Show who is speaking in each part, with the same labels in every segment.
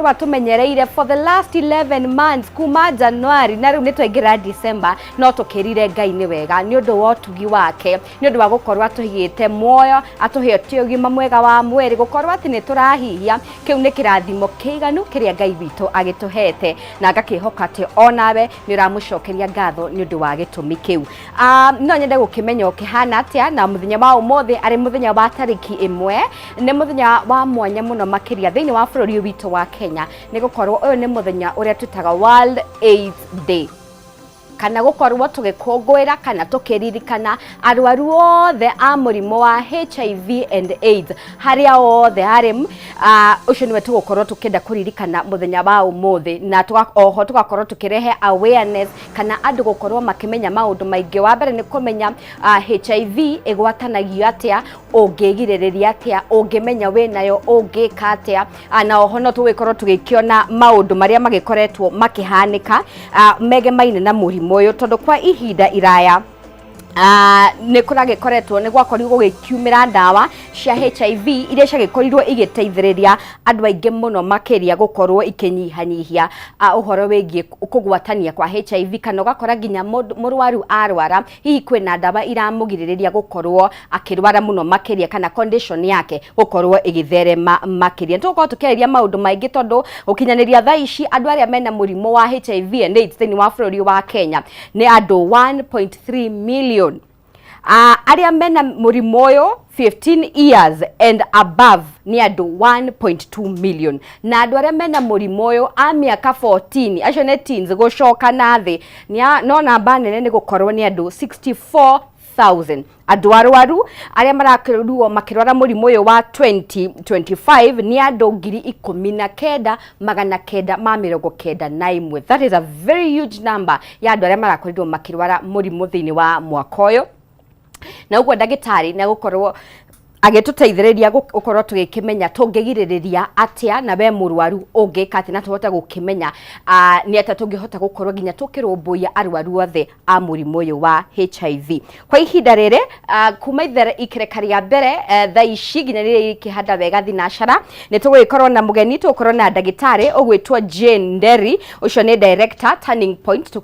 Speaker 1: gũkorwo atũmenyereire for the last 11 months kuma January na rĩu nĩ twaingĩra December, no tũkĩrire Ngai nĩ wega nĩ ũndũ wa ũtugi wake, nĩ ũndũ wa gũkorwo atũigĩte muoyo, atũhete ũgima mwega wa mwĩrĩ, gũkorwo atĩ nĩ tũrahihia, kĩu nĩ kĩrathimo kĩiganu kĩrĩa Ngai witũ agĩtũhete, na ngakĩhoka atĩ onawe nĩ ũramũcokeria ngatho nĩ ũndũ wa gĩtũmi kĩu. No nyende gũkĩmenya ũkĩhana atĩa na mũthenya wa ũmũthĩ, arĩ mũthenya wa tarĩki 1, nĩ mũthenya wa mwanya mũno makĩria thĩinĩ wa bũrũri ũyũ witũ wa Kenya, nĩ gũkorwo ũyũ nĩ mũthenya ũrĩa twĩtaga World AIDS Day, kana gũkorwo tũgĩkũngũĩra kana tũkĩririkana arwaru othe a mũrimũ wa HIV and AIDS harĩa othe harĩ. Ũcio nĩwe tũgũkorwo tũkĩenda kũririkana mũthenya wa ũmũthĩ, na oho tũgakorwo tũkĩrehe awareness kana andũ gũkorwo makĩmenya maũndũ maingĩ. Wa mbere nĩ kũmenya HIV ĩgwatanagio atĩa, ũngĩgirĩrĩria atĩa, ũngĩmenya wĩnayo ũngĩka atĩa, na oho no tũgĩkorwo tũgĩkĩona maũndũ marĩa magĩkoretwo makĩhanĩka megemaine na mũrimũ ũyũ, tondũ kwa ihinda iraya nĩ kũragĩkoretwo nĩ gwakorirwo gũgĩkiumĩra ndawa cia HIV iria ciagĩkorirwo igĩteithĩrĩria andũ aingĩ mũno makĩria gũkorwo ikĩnyihanyihia ũhoro wĩgiĩ kũgwatania kwa HIV, kana ũgakora nginya mũrwaru arwara hihi kwĩna ndawa iramũgirĩrĩria gũkorwo akĩrwara mũno makĩria kana condition yake gũkorwo ĩgĩtherema makĩria. Tũgũkorwo tũkĩarĩria maũndũ maingĩ, tondũ gũkinyanĩria thaa ici andũ arĩa mena mũrimũ wa HIV and AIDS thĩinĩ wa bũrũri wa Kenya nĩ andũ 1.3 million. Arĩa mena mũrimũ ũyũ 15 years and above nĩ andũ 1.2 million, na andũ arĩa mena mũrimũ ũyũ a mĩaka 14, acio nĩ teens, gũcoka na thĩ no namba nene nĩ gũkorwo nĩ andũ 64,000. Andũ arwaru arĩa marakorirwo makĩrwara mũrimũ ũyũ wa 2025 nĩ andũ 19,991. That is a very huge number ya andũ arĩa marakorirwo makĩrwara mũrimũ thĩinĩ wa mwaka ũyũ. Na ũguo ndagĩtarĩ nĩ agũkorwo agĩtũteithĩrĩria gũkorwo tũgĩkĩmenya tũngĩgirĩrĩria atĩa, na we mũrwaru ũngĩka atĩa, na tũhote gũkĩmenya nĩ atĩa tũngĩhota gũkorwo nginya tũkĩrũmbũiya arwaru othe a mũrimũ ũyũ wa HIV. Kwa ihinda rĩrĩ, kuma ikereka rĩa mbere thaa ici nginya rĩrĩa ikĩhanda wega thinacara, nĩ tũgũgĩkorwo na mũgeni, tũgũkorwo na ndagĩtarĩ ũgwĩtwo Jane Nderi, ũcio nĩ director Turning Point,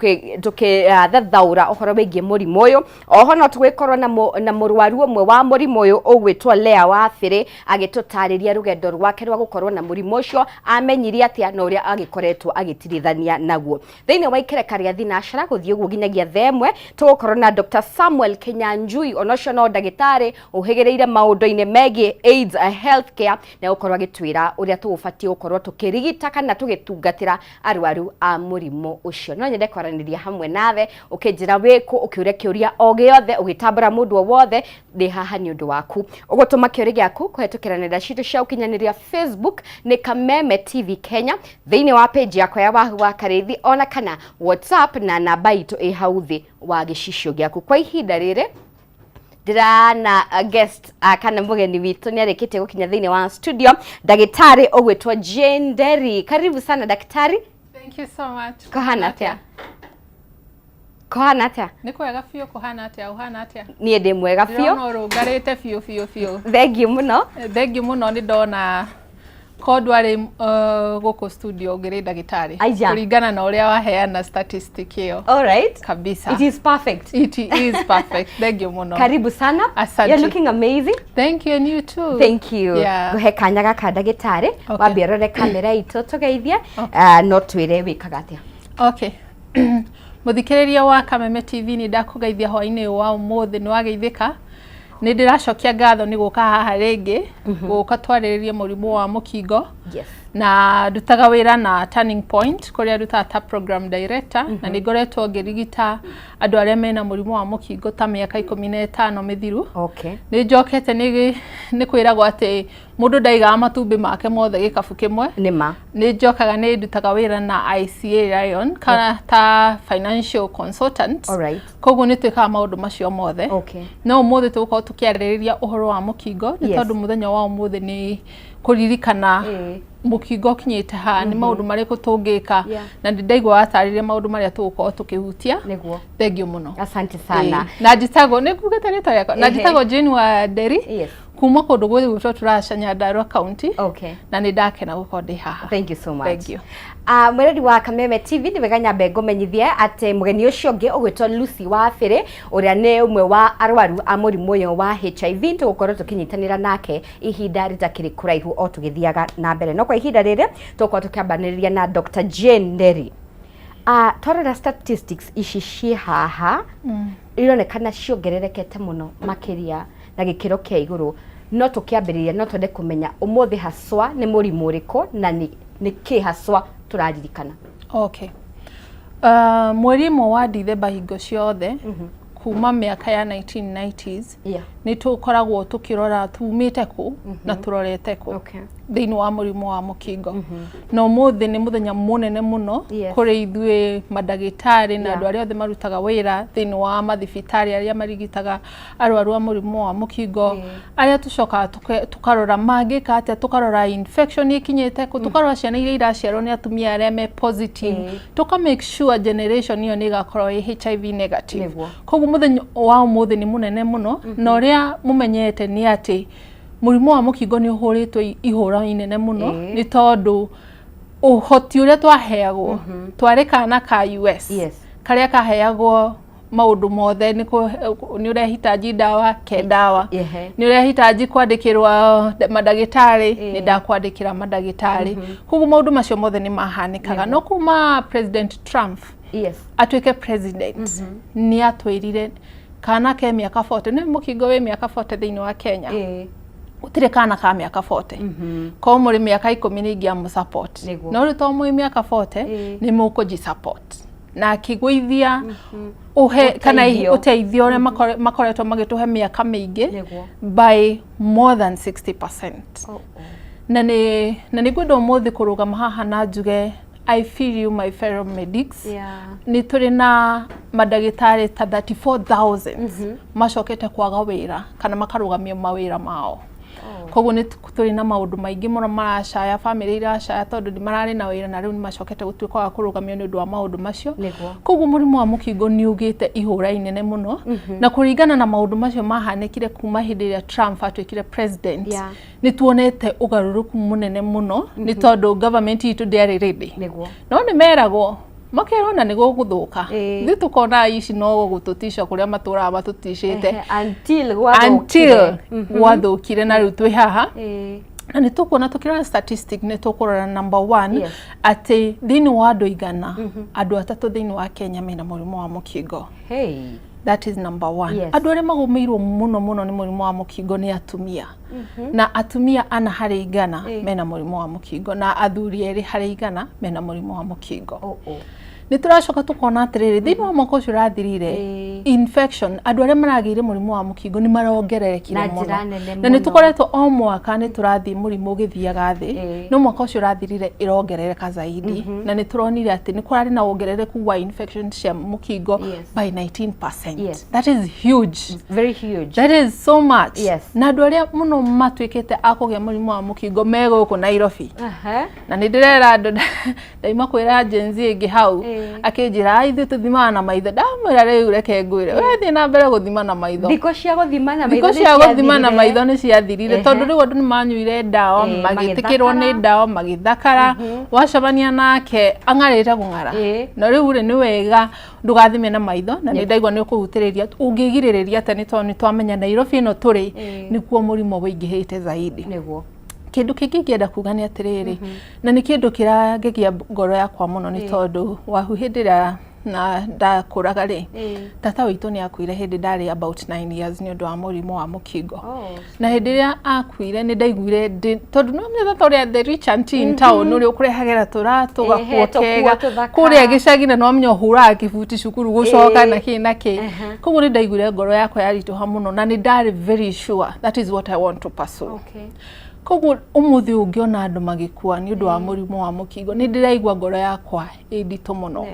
Speaker 1: tũkĩthathaũra ũhoro wĩgiĩ mũrimũ ũyũ. Oho no tũgĩkorwo na mũrwaru ũmwe wa mũrimũ ũyũ ũgwĩtwo Lea Wabĩrĩ, agĩtũtarĩria rũgendo rwake rwa gũkorwo na mũrimũ ũcio, amenyire atĩa na ũrĩa agĩkoretwo agĩtirithania naguo. Thĩinĩ wa ikereka rĩa thinacara gũthiĩ ũguo nginyagia thaa 1, tũgũkorwo na Dr. Samuel Kinyanjui, ona ũcio no ndagĩtarĩ ũhĩgĩrĩire maũndũ-inĩ megiĩ AIDS healthcare, na gũkorwo agĩtwĩra ũrĩa tũgũbatiĩ gũkorwo tũkĩrigita kana tũgĩtungatĩra arwaru a mũrimũ ũcio. No nyende kwaranĩria hamwe nawe, ũkĩnjĩra wĩkũ, ũkĩũria kĩũria o gĩothe, ũgĩtambũra mũndũ o wothe, ndĩ haha nĩ ũndũ waku. Ũgũtũma kĩũria gĩaku kũhetũkĩra nenda citũ cia ũkinyanĩria. Facebook nĩ Kameme TV Kenya, thĩinĩ wa page yakwa ya Wahu wa Karĩthi, ona kana WhatsApp na namba itũ ĩ hau thĩ wa gĩcicio gĩaku. Kwa ihinda rĩrĩ ndĩrana guest kana mũgeni witũ nĩ arĩkĩtie gũkinya thĩinĩ wa studio, ndagĩtarĩ ũgwĩtwo Jane Nderi. Karibu sana, daktari.
Speaker 2: Thank you so much.
Speaker 1: Kũhana atĩa? Kũhana atĩa?
Speaker 2: Nĩ kwega biũ, kũhana atĩa? Ũhana atĩa?
Speaker 1: Niĩ ndĩ mwega biũ.
Speaker 2: Ndĩrona ũrũngarĩte biũ biũ biũ.
Speaker 1: Thengiũ mũno.
Speaker 2: Thengiũ mũno, nĩ ndona ko ndwarĩ gũkũ studio ũngĩrĩ ndagĩtarĩ.
Speaker 1: Aija.
Speaker 2: Kũringana na ũrĩa waheana statistic ĩyo.
Speaker 1: All right.
Speaker 2: Kabisa.
Speaker 1: It is perfect.
Speaker 2: It is perfect. Thengiũ mũno.
Speaker 1: Karibu sana.
Speaker 2: Asante.
Speaker 1: You're looking amazing.
Speaker 2: Thank you, and you too.
Speaker 1: Thank you.
Speaker 2: Yeah.
Speaker 1: Nguhe kanya gaka, ndagĩtarĩ,
Speaker 2: Okay.
Speaker 1: wambie rore kamera itũ tũgeithie.
Speaker 2: Okay.
Speaker 1: No twĩre wĩkaga atĩa.
Speaker 2: Okay. Mũthikĩrĩria wa Kameme TV, nĩ ndakũgeithia hwaĩ-inĩ ũyũ wa ũmũthĩ. Nĩ wageithĩka. Nĩ ndĩracokia ngatho nĩ gũka haha rĩngĩ, gũka twarĩrĩrie mũrimũ wa mũkingo. Na ndutaga wĩra na Turning Point, kũrĩa ndutaga ta program director, na nĩ ngoretwo ngĩrigita andũ arĩa mena mũrimũ wa mũkingo ta mĩaka 15 mĩthiru. Nĩ njokete nĩ kwĩragwo atĩ mũndũ ndaigaga matumbĩ make mothe gĩkabu kĩmwe.
Speaker 1: Nĩ ma.
Speaker 2: Nĩ njokaga nĩ ndutaga wĩra na ICA Lion kana ta financial consultant.
Speaker 1: All right.
Speaker 2: Koguo nĩ twĩkaga maũndũ macio mothe. No ũmũthĩ tũgũkorwo tũkĩarĩrĩria ũhoro wa mũkingo, nĩ tondũ mũthenya wa ũmũthĩ nĩ kũririkana mũkingo ũkinyĩte ha, nĩ maũndũ marĩkũ tũngĩka. Na nĩ ndaigua watarĩria maũndũ marĩa tũgũkorwo tũkĩhutia.
Speaker 1: Nĩguo.
Speaker 2: Thengiũ mũno.
Speaker 1: Asante sana.
Speaker 2: Ĩĩ. Na njĩtagwo, nĩ ngugĩte rĩtwa rĩakwa, na njĩtagwo Jane wa Nderi. Kuma kũndũ gwĩtwo Turasha, Nyandarua County. Na nĩ ndakena gũkorwo ndĩ haha.
Speaker 1: Thank you so much.
Speaker 2: Thank you.
Speaker 1: Mwĩrori wa Kameme TV, nĩ wega nyambe ngũmenyithie atĩ mũgeni ũcio ũngĩ ũgwĩtwo Lucy Wabĩrĩ, ũrĩa nĩ ũmwe wa arwaru a mũrimũ ũyũ wa HIV, tũgũkorwo tũkĩnyitanĩra nake ihinda rĩtakĩrĩ kũraihu o tũgĩthiaga na mbere. No kwa ihinda rĩrĩ tũgũkorwo tũkĩambanĩrĩria na Dr. Jane Nderi. Twarora statistics ici ciĩ haha, ironekana ciongererekete mũno makĩria na gĩkĩro kĩa igũrũ. No tũkĩambĩrĩria, no twende kũmenya ũmũthĩ haswa nĩ mũrimũ ũrĩkũ na nĩ kĩ haswa tũraririkana?
Speaker 2: Okay. Mweri ĩmwe wa Dithemba hingo ciothe kuma mĩaka ya 1990s nĩ tũkoragwo tũkĩrora tumĩte kũ na tũrorete kũ thĩinĩ wa mũrimũ wa mũkingo. Na ũmũthĩ nĩ mũthenya mũnene mũno kũrĩ ithuĩ mandagĩtarĩ na andũ arĩa othe marutaga wĩra thĩinĩ wa mathibitarĩ arĩa marigitaga arwaru a mũrimũ wa mũkingo, arĩa tũcokaga tũkarora mangĩka atĩa, tũkarora infection ĩkinyĩte kũ, tũkarora ciana iria iraciarwo nĩ atumia arĩa me positive, tũka make sure generation ĩyo nĩ ĩgakorwo ĩ HIV negative. Koguo mũthenya wa ũmũthĩ nĩ mũnene mũno, na ũrĩa mũmenyete nĩ atĩ mũrimũ wa mũkingo nĩ ũhũrĩtwo ihũra inene mũno, nĩ tondũ ũhoti ũrĩa twaheagwo twarĩ kana ka US karĩa kaheagwo maũndũ mothe, nĩ ũrehitaji ndawa ke ndawa, nĩ ũrehitaji kwandĩkĩrwo mandagĩtarĩ, nĩ ndakwandĩkĩra mandagĩtarĩ. Koguo maũndũ macio mothe nĩ mahanĩkaga. No kuma President Trump atuĩke president, nĩ atwĩrire kana ke mĩaka 40, nĩ mũkingo wĩ mĩaka 40 thĩinĩ wa Kenya, gũtirĩ kana ka mĩaka 40. Korwo mũrĩ mĩaka 10 nĩ ingĩamũ support, no rĩu to mwĩ mĩaka 40 nĩ mũkũnji support na akĩgũithia ũhe kana
Speaker 1: Ũteithio.
Speaker 2: Ũteithio ũrĩa makoretwo magĩtũhe mĩaka mĩingĩ by more than 60%. Na nĩ ngwenda ũmũthĩ kũrũgama haha na njuge I feel you, my fellow medics. Nĩ tũrĩ na mandagĩtarĩ ta 34,000 macokete kwaga wĩra kana makarũgamia mawĩra mao. Koguo nĩ tũrĩ na maũndũ maingĩ mũno maracaya, bamĩrĩ iracaya tondũ nĩ mararĩ na wĩra na rĩu nĩ macokete gũtuĩka wa kũrũgamio nĩ ũndũ wa maũndũ macio. Koguo mũrimũ wa mũkingo nĩ ũgĩte ihũra inene mũno, na kũringana na maũndũ macio mahanĩkire kuma hĩndĩ ĩrĩa Trump atuĩkire president, nĩ tuonete ũgarũrũku mũnene mũno, nĩ tondũ government itũ ndĩarĩ ready. No nĩ meragwo, makerwo na nĩ gũgũthũka. Ithuĩ tũkona ici no gũtũtica kũrĩa matũraga matũticĩte.
Speaker 1: Until
Speaker 2: until
Speaker 1: gwathũkire.
Speaker 2: Gwathũkire na rĩu twĩ haha. Na nĩ tũkuona tũkĩrora statistic, nĩ tũkũrora number one atĩ thĩinĩ wa andũ 100, andũ atatũ thĩinĩ wa Kenya mena mũrimũ wa mũkingo. That is number one. Andũ arĩa magũmĩirwo mũno mũno nĩ mũrimũ wa mũkingo nĩ atumia, na atumia 4 harĩ 100 mena mũrimũ wa mũkingo, na athuri 2 harĩ 100 mena mũrimũ wa mũkingo. Nĩ tũracoka tũkona atĩrĩrĩ, thĩinĩ wa mwaka ũcio ũrathirire, infection, andũ arĩa maragĩire mũrimũ wa mũkingo nĩ marongererekire
Speaker 1: Na
Speaker 2: mũno.
Speaker 1: Njĩra nene
Speaker 2: Na nĩ
Speaker 1: mũno.
Speaker 2: tũkoretwo o mwaka nĩ tũrathiĩ mũrimũ ũgĩthiaga thĩ, no mwaka ũcio ũrathirire ĩrongerereka zaidi, na nĩ tũronire atĩ nĩ kũrarĩ na wongerereku wa infection cia mũkingo by 19%. That is huge.
Speaker 1: Very huge.
Speaker 2: That is so much. Na andũ arĩa mũno matuĩkĩte a kũgĩa mũrimũ wa mũkingo me gũkũ Nairobi. Na nĩ ndĩrera andũ, ndaima kwĩra Gen Z ĩngĩ hau, akĩnjĩra, "Ai, ithuĩ tũthimaga na maitho." Ndamwĩra, "Rĩu reke ngwĩre, we thiĩ na mbere gũthima na maitho."
Speaker 1: Thikũ cia gũthima na maitho
Speaker 2: Thikũ
Speaker 1: nĩ
Speaker 2: cia gũthima na
Speaker 1: ciathirire.
Speaker 2: Maitho nĩ ciathirire, tondũ rĩu andũ nĩ manyuire ndawa, magĩtĩkĩrwo nĩ
Speaker 1: magĩthakara.
Speaker 2: Ndawa magĩthakara, wacemania nake ang'arĩte kũng'ara. Na rĩu rĩ, nĩ wega ndũgathime na maitho, na nĩ ndaigua nĩ ũkũhutĩrĩria ũngĩgirĩrĩria atĩa, nĩ tondũ nĩ twamenya Nairobi ĩno tũrĩ nĩkuo mũrimũ wĩingĩhĩte zaidi. Kĩndũ kĩngĩ ingĩenda kuga nĩ atĩrĩrĩ, na nĩ kĩndũ kĩrangegia ngoro yakwa mũno, nĩ tondũ wahu hĩndĩ ĩrĩa na ndakũraga rĩ, tata witũ nĩ akuire hĩndĩ ndarĩ about 9 years nĩ ũndũ wa mũrimũ wa mũkingo. Na hĩndĩ ĩrĩa akuire nĩ ndaiguire tondũ no menya tata ũrĩa, the rich auntie in town, ũrĩa ũkũrehagĩra tũratũ, gakuo
Speaker 1: Tũkuo
Speaker 2: kega
Speaker 1: tũthaka.
Speaker 2: Kũrĩa gĩcagi, na no menya ũhũraga kĩbuti cukuru gũcoka na kĩ na kĩ. Koguo nĩ ndaiguire ngoro yakwa yaritũha mũno, na nĩ ndarĩ very sure that is what I want to pursue. Koguo ũmũthĩ ũngĩona andũ magĩkua nĩ ũndũ wa mũrimũ wa mũkingo, nĩ ndĩraigua ngoro yakwa ĩ nditũ mũno.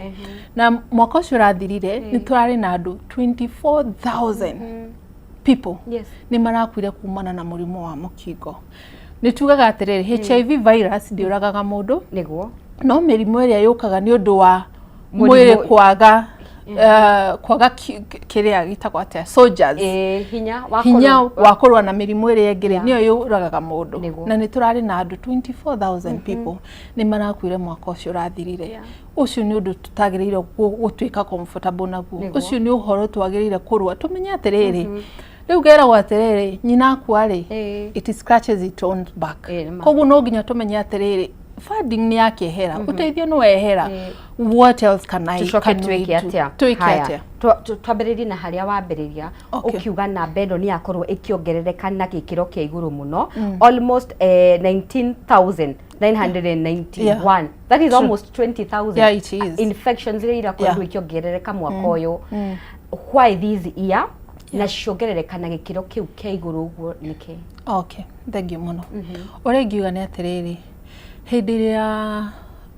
Speaker 2: Na mwaka ũcio ũrathirire nĩ tũrarĩ na andũ 24,000 people nĩ marakuire kumana na mũrimũ wa mũkingo. Nĩ tugaga atĩrĩrĩ, HIV virus ndĩũragaga mũndũ, no mĩrimũ ĩrĩa yũkaga nĩ ũndũ wa
Speaker 1: Mũrimũ-
Speaker 2: mwĩrĩ kwaga Kwaga kĩrĩa gĩtagwo atĩa, soldiers.
Speaker 1: Ĩĩ, hinya wa
Speaker 2: hinya wa kũrũa na mĩrimũ ĩrĩa ĩngĩ rĩ, nĩyo yũragaga mũndũ. Na nĩ tũrarĩ na andũ 24,000 people nĩ marakuire mwaka ũcio ũrathirire. Ũcio nĩ ũndũ tũtagĩrĩire gũtuĩka comfortable naguo. Ũcio nĩ ũhoro twagĩrĩire kũrũa, tũmenye atĩrĩrĩ, rĩu ngeragwo atĩrĩrĩ, nyina akua rĩ, it scratches its own back.
Speaker 1: Ĩĩ, nĩ ma.
Speaker 2: Koguo no nginya tũmenye atĩrĩrĩ, funding nĩ yakĩehera, ũteithio nĩ wehera, what else can I
Speaker 1: Tucoke
Speaker 2: can we
Speaker 1: twĩke
Speaker 2: do?
Speaker 1: atĩa?
Speaker 2: Twĩke
Speaker 1: Haya,
Speaker 2: atĩa?
Speaker 1: Twambĩrĩrie na harĩa wambĩrĩria. Ũkiuga namba ĩno nĩ yakorwo ĩkĩongerereka na gĩkĩro kĩa igũrũ mũno, almost 19,991, that is almost 20,000
Speaker 2: Yeah, it is.
Speaker 1: infections iria irakorirwo ikĩongerereka mwaka ũyũ. Why this year na ciongerereka na gĩkĩro kĩu kĩa igũrũ ũguo nĩkĩ?
Speaker 2: Okay, thank you mũno. Ũrĩa ingiuga nĩ atĩrĩrĩ, hĩndĩ ĩrĩa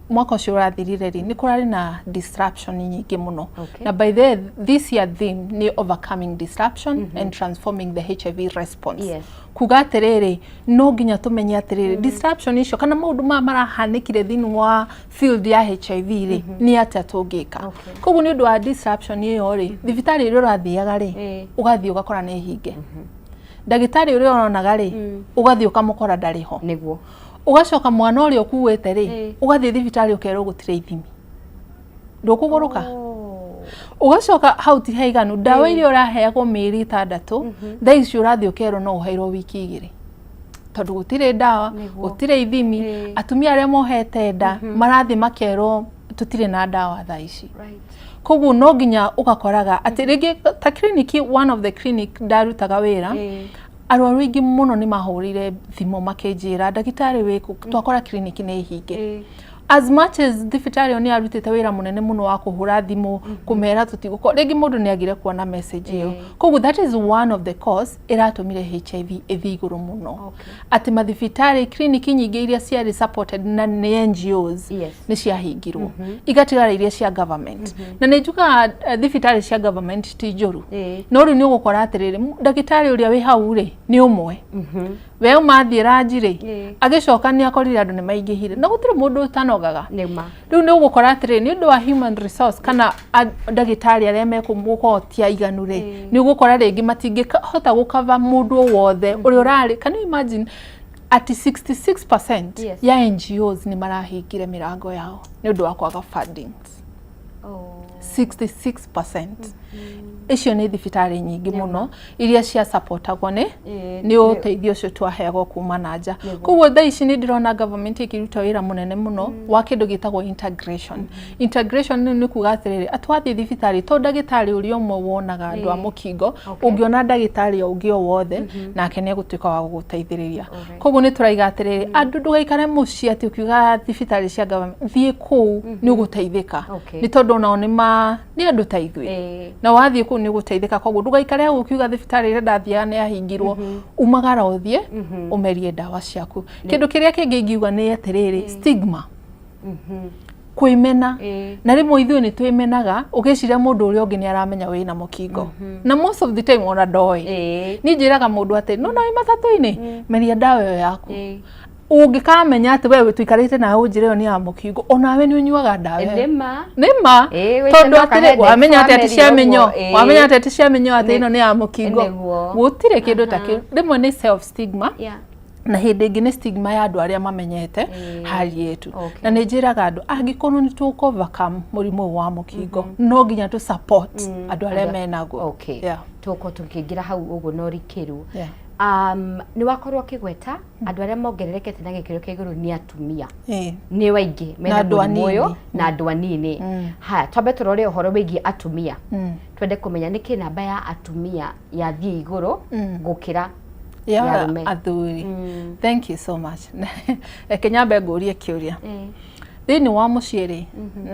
Speaker 2: mwaka ũcio ũrathirire rĩ, nĩ kũrarĩ na disruption nyingĩ mũno. Na by the way, this year theme nĩ overcoming disruption and transforming the HIV response. Kuga atĩrĩrĩ, no nginya tũmenye atĩrĩrĩ, disruption icio kana maũndũ maya marahanĩkire thĩinĩ wa field ya HIV rĩ, nĩ atĩa tũngĩka? Koguo nĩ ũndũ wa disruption ĩyo rĩ, thibitarĩ ĩrĩa ũrathiaga rĩ, ũgathiĩ ũgakora nĩ hinge. Ndagĩtarĩ ũrĩa ũronaga rĩ, ũgathiĩ ũkamũkora ndarĩ ho. Ũgacoka mwana ũrĩa ũkuĩte rĩ, ũgathiĩ thibitarĩ ũkerwo gũtirĩ ithimi, ndũkũgũrũka. Ũgacoka hau ti haiganu, ndawa iria ũraheagwo mĩeri 6, thaa ici ũrathiĩ ũkerwo no ũheirwo wiki 2, tondũ gũtirĩ ndawa, gũtirĩ ithimi. Atumia arĩa mohete nda marathiĩ makerwo tũtirĩ na ndawa thaa ici. Koguo no nginya ũgakoraga atĩ rĩngĩ ta clinic, one of the clinic ndarutaga wĩra, arwaru aingĩ mũno nĩ mahũrire thimũ makĩnjĩra, "Ndagĩtarĩ wĩkũ? Twakora clinic nĩ hinge." As much as thibitarĩ ĩyo nĩ yarutĩte wĩra mũnene mũno wa kũhũra thimũ kũmera tũtigũkorwo rĩngĩ, mũndũ nĩ agire kuona message ĩyo. Koguo that is one of the cause ĩratũmire HIV ĩthiĩ igũrũ mũno, atĩ mathibitarĩ, clinic nyingĩ iria ciarĩ supported na nĩ NGOs nĩ ciahingirwo, igatigara iria cia government. Na nĩ njugaga thibitarĩ cia government ti njũru, no rĩu nĩ ũgũkora atĩrĩrĩ, ndagĩtarĩ ũrĩa wĩ hau rĩ, nĩ ũmwe. We umathiĩ ranji rĩ, agĩcoka nĩ akorire andũ nĩ maingĩhire na gũtirĩ mũndũ ũtanogaga.
Speaker 1: Nĩ ma.
Speaker 2: Rĩu nĩ ũgũkora atĩrĩrĩ, nĩ ũndũ wa human resource kana ndagĩtarĩ arĩa mekũgũkorwo ti aiganu rĩ, nĩ ũgũkora rĩngĩ matingĩhota gũkava mũndũ o wothe ũrĩa ũrarĩ. Can you imagine ati 66% ya NGOs nĩ marahingire mĩrango yao nĩ ũndũ wa kwaga fundings? 66%. Icio nĩ thibitarĩ nyingĩ mũno iria cia supportagwo nĩ nĩ ũteithio ũcio twaheagwo kuma na nja. Koguo thaa ici nĩ ndĩrona government ĩkĩruta wĩra mũnene mũno wa kĩndũ gĩtagwo integration. Integration nĩ kuga atĩrĩrĩ, atĩ wathiĩ thibitarĩ, to ndagĩtarĩ ũrĩa ũmwe wonaga andũ a mũkingo, ũngĩona ndagĩtarĩ o ũngĩ o wothe, nake nĩ egũtuĩka wa gũgũteithĩrĩria. Koguo nĩ tũraiga atĩrĩrĩ, andũ ndũgaikare mũciĩ atĩ ũkiuga thibitarĩ cia government, thiĩ kũu nĩ ũgũteithĩka, nĩ tondũ onao nĩ ma nĩ andũ ta ithuĩ. Na wathiĩ kũu nĩ ũgũteithĩka. Koguo ndũgaikare hau ũkiuga thibitarĩ ĩrĩa ndathiaga nĩ yahingirwo. Umagara ũthiĩ ũmerie ndawa ciaku. Kĩndũ kĩrĩa kĩngĩ ingiuga nĩ atĩrĩrĩ, stigma, kwĩmena. Na rĩmwe ithuĩ nĩ twĩmenaga, ũgĩciria mũndũ ũrĩa ũngĩ nĩ aramenya wĩna mũkingo, na most of the time ona ndoĩ. Niĩ njĩraga mũndũ atĩ no na wĩ matatũ-inĩ, meria ndawa ĩyo yaku. Ũngĩkamenya atĩ we tũikarĩte nawe ũnjĩre ĩyo nĩ ya mũkingo, onawe nĩ ũnyuaga ndawa ĩyo.
Speaker 1: Nĩ ma.
Speaker 2: Nĩ ma.
Speaker 1: Wĩte
Speaker 2: tondũ
Speaker 1: no
Speaker 2: atĩrĩ,
Speaker 1: kaheadache
Speaker 2: wamenya atĩ atĩ
Speaker 1: wameria
Speaker 2: cia mĩnyoo,
Speaker 1: ũguo,
Speaker 2: wamenya atĩ atĩ cia mĩnyoo atĩ ĩno nĩ ya mũkingo. Gũtirĩ kĩndũ ta kĩu. Rĩmwe nĩ self stigma, na hĩndĩ ĩngĩ nĩ stigma ya andũ arĩa mamenyete hali yetu. Na nĩ njĩraga andũ, angĩkorwo nĩ tũkũ overcome mũrimũ ũyũ wa mũkingo, no nginya tũ support andũ arĩa menaguo.
Speaker 1: Tũgũkorwo tũkĩingĩra hau ũguo na ũrikĩru. Nĩ wakorwo ũkĩgweta andũ arĩa mongererekete na gĩkĩro kĩa igũrũ nĩ atumia, nĩ waingĩ mena
Speaker 2: Na andũ
Speaker 1: mũrimũ ũyũ.
Speaker 2: Anini.
Speaker 1: Na andũ anini. Haya, twambe tũrore ũhoro wĩgiĩ atumia. Twende kũmenya nĩkĩ namba ya atumia yathiĩ igũrũ gũkĩra
Speaker 2: ya
Speaker 1: ya arũme.
Speaker 2: Athuri. Thank you so much. Reke nyambe ngũrie kĩũria. Thĩinĩ wa mũciĩ rĩ,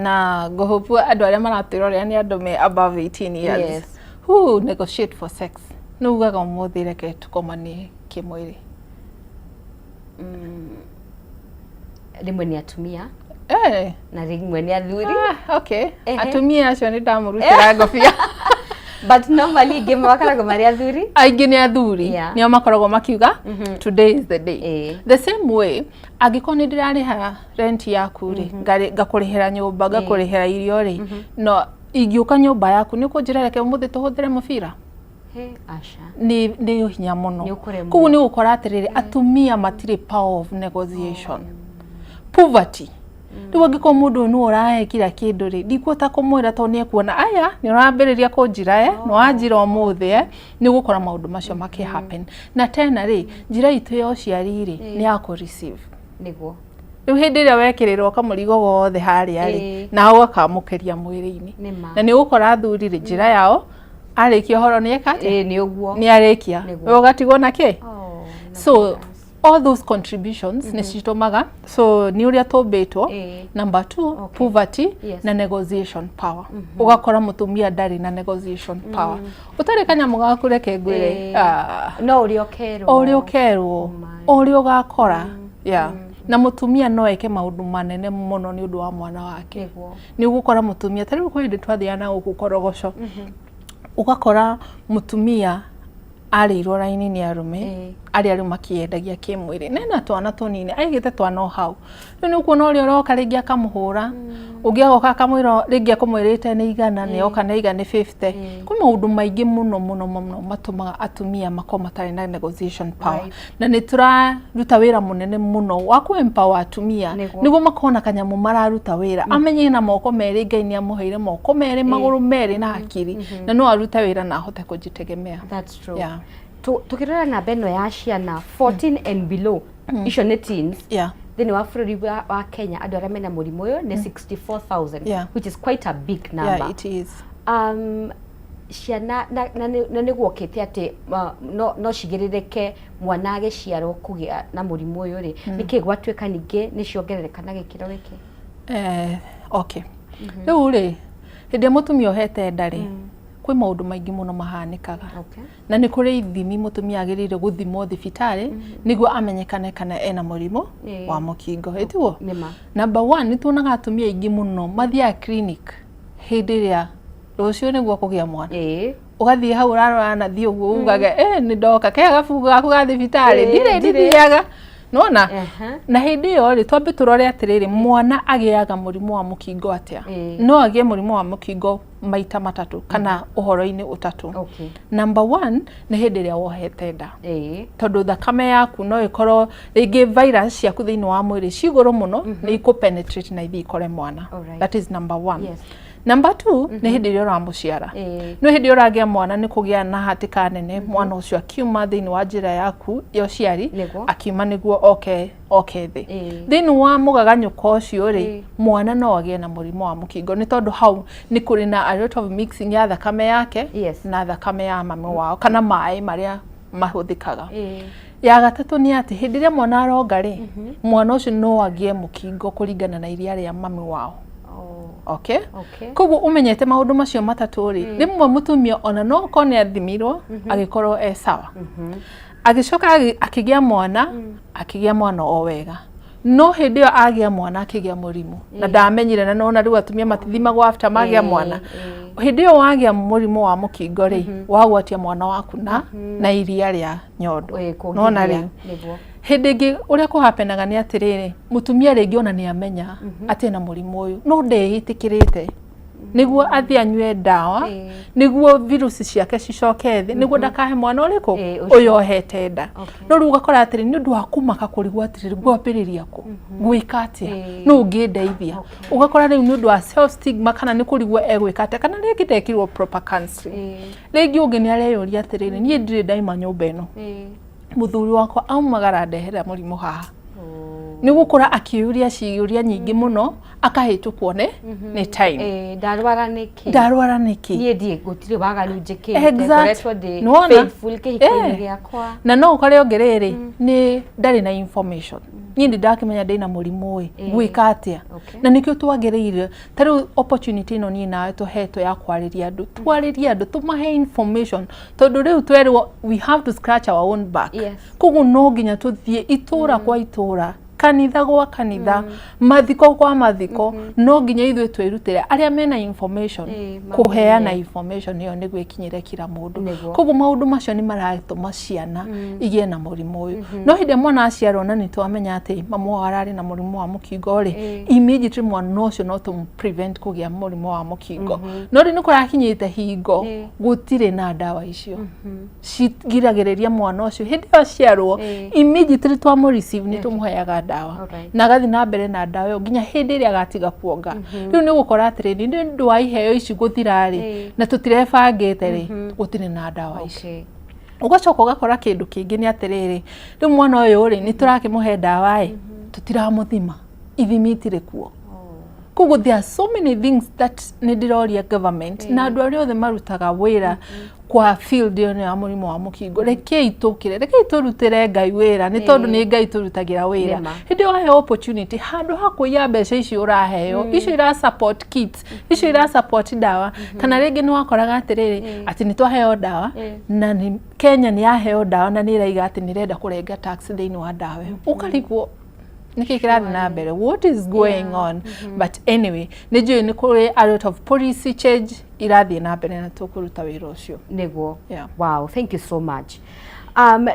Speaker 2: na ngũhũpua andũ arĩa maratwĩrorera nĩ andũ me above 18 years, who negotiate for sex? Nĩ ugaga ũmũthĩ reke tũkomanie kĩmwĩrĩ?
Speaker 1: Rĩmwe nĩ atumia na rĩmwe nĩ athuri.
Speaker 2: Ah, okay. Atumia acio nĩ ndamũrutĩra ngobia.
Speaker 1: But normally ingĩ makoragwo marĩ athuri.
Speaker 2: Aingĩ nĩ athuri. Nĩo makoragwo makiuga, "Today is the day." The same way, angĩkorwo nĩ ndĩrarĩha rent yaku rĩ, ngakũrĩhĩra nyũmba, ngakũrĩhĩra irio rĩ, no Ingĩũka nyũmba yaku, nĩ ũkũnjĩra reke ũmũthĩ tũhũthĩre mũbira?
Speaker 1: He, aca.
Speaker 2: Nĩ hinya mũno.
Speaker 1: Nĩ ũkũremwo.
Speaker 2: Koguo nĩ ũgũkora atĩrĩrĩ, atumia matirĩ power of negotiation. Poverty. Rĩu angĩkorwo mũndũ ũyũ nĩwe ũrahe kila kĩndũ rĩ, ndikuhota kũmwĩra tondũ nĩ ekuona aya nĩ ũrambĩrĩria kũnjira, nĩ wanjira ũmũthĩ, nĩ ũgũkora maũndũ macio makĩ happen. Na tena rĩ, njĩra itũ ya ũciari rĩ, nĩ ya kũ receive. Rĩu hĩndĩ ĩrĩa wekĩrĩrwo kamũrigo gothe harĩa rĩ, nawe ũgakamũkĩria mwĩrĩ-inĩ.
Speaker 1: Nĩ ma.
Speaker 2: Na nĩ ũgũkora athuri rĩ, njĩra yao arĩkia ũhoro nĩ eka atĩa?
Speaker 1: Ĩĩ, nĩ ũguo.
Speaker 2: Nĩ arĩkia.
Speaker 1: Nĩguo.
Speaker 2: We ũgatigwo na kĩ?
Speaker 1: Oh, no
Speaker 2: So
Speaker 1: goodness.
Speaker 2: All those contributions nĩ citũmaga, so nĩ ũrĩa tũmbĩtwo. Number two, poverty na negotiation power. Ũgakora mũtumia ndarĩ na negotiation power. Ũtarĩ kanyamũ gaku, reke ngwĩre, ah,
Speaker 1: no ũrĩa ũkerwo.
Speaker 2: O ũrĩa ũkerwo,
Speaker 1: Oh my.
Speaker 2: O ũrĩa ũgakora. Yeah. Na mũtumia no eke maũndũ manene mũno nĩ ũndũ wa mwana wake. Nĩ ũgũkora mũtumia, ta rĩu kwĩ hĩndĩ twathiaga na gũkũ Korogoco, ũgakora mũtumia arĩirwo raini nĩ arũme arĩa rĩu makĩendagia kĩmwĩrĩ, nena twana tũnini, aigĩte twana o hau. Rĩu nĩ ũkuona ũrĩa ũroka rĩngĩ akamũhũra, ũngĩ agoka akamwĩra rĩngĩ akũmwĩrĩte nĩ 100, nĩ oka nĩ aiga nĩ 50. Kwĩ maũndũ maingĩ mũno mũno mũno matũmaga atumia makorwo matarĩ na negotiation power. Na nĩ tũraruta wĩra mũnene mũno wa kũ empower atumia nĩguo makorwo na kanyamũ mararuta wĩra, amenye na moko merĩ, Ngai nĩ amũheire moko merĩ, magũrũ merĩ na hakiri, na no arute wĩra na ahote kũjitegemea.
Speaker 1: That's true. Tukĩrora namba ĩno ya ciana 14 and below, icio nĩ teens, thĩinĩ wa bũrũri wa Kenya, andũ arĩa mena mũrimũ ũyũ nĩ 64,000, which is quite a big number.
Speaker 2: Yeah, it is.
Speaker 1: Ciana na nĩ guokĩte atĩ no cigĩrĩrĩke mwana agĩciarwo kũgĩa na mũrimũ ũyũ rĩ, nĩkĩ gwatuĩka ningĩ nĩ ciongerereka na gĩkĩro gĩkĩ?
Speaker 2: Okay, rĩu rĩ, hĩndĩ ĩrĩa mũtumia ohete nda rĩ, kwĩ maũndũ maingĩ mũno mahanĩkaga. Na nĩ kũrĩ ithimi mũtumia agĩrĩire gũthimwo thibitarĩ nĩguo amenyekane kana ena mũrimũ wa mũkingo, ĩtiguo?
Speaker 1: Nĩ ma.
Speaker 2: Number one, nĩ tuonaga atumia aingĩ mũno mathiaga clinic hĩndĩ ĩrĩa rũciũ nĩguo kũgĩa mwana. Ũgathiĩ hau ũrarora na thiĩ ũguo ugage, nĩ ndoka keha gabuku gaku ga thibitarĩ.
Speaker 1: Ndirĩ.
Speaker 2: Ndirĩ ndithiaga nona. Na hĩndĩ ĩyo rĩ, twambe tũrore atĩrĩrĩ, mwana agĩaga mũrimũ wa mũkingo atĩa? No agĩe mũrimũ wa mũkingo maita matatũ kana ũhoro-inĩ ũtatũ. Number one, nĩ hĩndĩ ĩrĩa wohete nda, tondũ thakame yaku no ĩkorwo rĩngĩ virus ciaku thĩinĩ wa mwĩrĩ ci igũrũ mũno, nĩ ikũ penetrate na ithiĩ ikore mwana. That is number one. Number two, nĩ hĩndĩ ĩrĩa ũramũciara. No hĩndĩ ĩrĩa ũragĩa mwana, nĩ kũgĩa na hatĩka nene, mwana ũcio akiuma thĩinĩ wa njĩra yaku ya ũciari, akiuma nĩguo oke thĩ. Thĩinĩ wa mũgaganyũko ũcio rĩ, mwana no agĩe na mũrimũ wa mũkingo, nĩ tondũ hau nĩ kũrĩ na a lot of mixing ya thakame yake na thakame ya mami wao kana maĩ marĩa mahũthĩkaga. Ya gatatũ nĩ atĩ hĩndĩ ĩrĩa mwana aronga rĩ, mwana ũcio no agĩe mũkingo kũringana na iria rĩa mami wao.
Speaker 1: Oh.
Speaker 2: Okay.
Speaker 1: Okay.
Speaker 2: Koguo ũmenyete maũndũ macio matatũ rĩ, rĩmwe mũtumia ona no okorwo nĩ athimirwo agĩkorwo e sawa, agĩcoka akĩgĩa mwana, akĩgĩa mwana o wega, no hĩndĩ ĩyo agĩa mwana akĩgĩa mũrimũ na ndamenyire. Na nona rĩu atumia matithimagwo after magĩa mwana. Hĩndĩ ĩyo wagĩa mũrimũ wa mũkingo rĩ, wagwatia mwana waku na iria rĩa nyondo.
Speaker 1: Kuongithia,
Speaker 2: Nona rĩu hĩndĩ ĩngĩ ũrĩa kũhapenaga nĩ atĩrĩrĩ, mũtumia rĩngĩ ona nĩ amenya atĩ ena mũrimũ ũyũ, no ndeĩtĩkĩrĩte nĩguo athiĩ anyue ndawa nĩguo virusi ciake cicoke thĩ, nĩguo ndakahe mwana ũrĩkũ
Speaker 1: Ũcio.
Speaker 2: ũyũ ohete nda. No rĩu ũgakora atĩrĩ, nĩ ũndũ wa kũmaka, kũrigwo atĩrĩrĩ, ngwambĩrĩria kũ, gwĩka atĩa, no ũngĩndeithia. Ũgakora rĩu nĩ ũndũ wa self stigma kana nĩ kũrigwo egwĩka atĩa, kana rĩngĩ ndekirwo proper counseling. Rĩngĩ ũngĩ nĩ areyũria atĩrĩrĩ, niĩ ndirĩ ndaima nyũmba ĩno, mũthuri wakwa aumagara ndehera mũrimũ haha. Nĩ gũkũra akĩyũria ciũria nyingĩ mũno, akahĩtũkwo nĩ time.
Speaker 1: Ndarwara nĩkĩ?
Speaker 2: Ndarwara nĩkĩ?
Speaker 1: Niĩ ndiĩ, gũtirĩ waganu njĩkĩte.
Speaker 2: Exact.
Speaker 1: Ngoretwo ndĩ
Speaker 2: Nĩwona?
Speaker 1: faithful kĩhiko-inĩ gĩakwa.
Speaker 2: Na no ũkore ũngĩ rĩrĩ nĩ ndarĩ na information, niĩ ndĩ ndakĩmenya ndĩna mũrimũ ĩ, gwĩka atĩa? Na nĩkĩo twagĩrĩire, ta rĩu opportunity ĩno niĩ nawe tũhetwo ya kwarĩria andũ, twarĩrie andũ, tũmahe information, tondũ rĩu twerwo we have to scratch our own back. Koguo no nginya tũthiĩ itũra kwa itũra, Kanitha gwa kanitha, mathiko kwa mathiko, no nginya ithuĩ twĩrutĩre arĩa mena information kũheana information ĩyo nĩguo ĩkinyĩre kila mũndũ. Koguo maũndũ macio nĩ maratũma ciana igĩe na mũrimũ ũyũ. No hĩndĩ ĩrĩa mwana aciarwo na nĩ twamenya atĩ mamu wao ararĩ na mũrimũ wa mũkingo rĩ, immediately mwana ũcio no tũmũ prevent kũgĩa mũrimũ wa mũkingo. No rĩu nĩ kũrakinyĩte hingo gũtirĩ na ndawa icio cigiragĩrĩria mwana ũcio. Hĩndĩ ĩyo aciarwo, immediately twamũ receive nĩ tũmũheaga ndawa na agathiĩ na mbere na ndawa ĩyo nginya hĩndĩ ĩrĩa agatiga kuonga. Rĩu nĩ gũkora atĩrĩrĩ, nĩ ũndũ wa iheo ici gũthira rĩ, na tũtirebangĩte rĩ, gũtirĩ na ndawa ici. Ũgacoka ũgakora kĩndũ kĩngĩ nĩ atĩrĩrĩ, rĩu mwana ũyũ rĩ, nĩ tũrakĩmũhe ndawa ĩ, tũtiramũthima, ithimi itirĩ kuo. Koguo there are so many things that nĩ ndĩroria government na andũ arĩa othe marutaga wĩra kwa field ĩyo ya mũrimũ wa mũkingo, rekei tũkĩre, rekei tũrutĩre Ngai wĩra, nĩ tondũ nĩ Ngai tũrutagĩra wĩra. Hĩndĩ ĩyo waheo opportunity, handũ ha kũiya mbeca icio ũraheo, icio ira support kits, icio ira support ndawa, kana rĩngĩ nĩ wakoraga atĩrĩrĩ, atĩ nĩ twaheo ndawa na nĩ Kenya nĩ yaheo ndawa na nĩ ĩraiga atĩ nĩ ĩrenda kũrenga tax thĩinĩ wa ndawa ĩyo, ũkarigwo nĩkĩ kĩrathiĩ na mbere, what is going on? But anyway, nĩ njũĩ nĩ kũrĩ a lot of policy change irathiĩ na mbere na tũkũruta wĩra ũcio.
Speaker 1: Nĩguo.
Speaker 2: Yeah.
Speaker 1: Wow, thank you so much.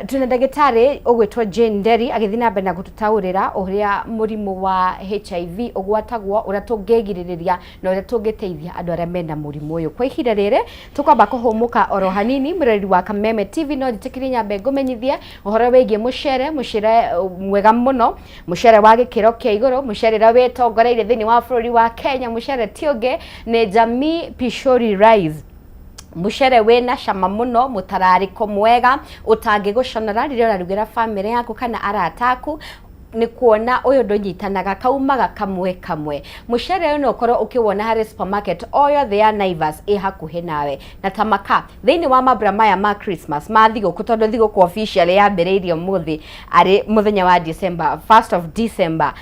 Speaker 1: Tuna ndagĩtarĩ ũgwĩtwo Jane Nderi agĩthiĩ na mbere na gũtũtaũrĩra ũrĩa mũrimũ wa HIV ũgwatagwo, ũrĩa tũngĩgirĩrĩria na ũrĩa tũngĩteithia andũ arĩa mena mũrimũ ũyũ. Kwa ihinda rĩrĩ tũkwamba kũhũmũka oro hanini, mũrori wa Kameme TV, no njĩtĩkĩrie nyambe ngũmenyithie ũhoro wĩgiĩ mũcere, mũcere mwega mũno, mũcere wa gĩkĩro kĩa igũrũ, mũcere ũrĩa wĩtongoreirie thĩinĩ wa bũrũri wa Kenya. Mũcere ti ũngĩ nĩ Jamii Pishori Rice, mucere wĩna cama mũno, mũtararĩko mwega ũtangĩgũconora rĩrĩa ũrarugĩra bamĩrĩ yaku kana arata aku, nĩ kuona ũyũ ndũnyitanaga, kaumaga kamwe kamwe. Mũcere ũyũ no ũkorwo ũkĩwona harĩ supermarket o yothe ya Naivas ĩ hakuhĩ nawe. Na tamaka thĩinĩ wa mambura maya ma Christmas, ma thigũkũ, tondũ thigũkũ officially yambĩrĩirie ũmũthĩ arĩ mũthenya wa December 1st of December,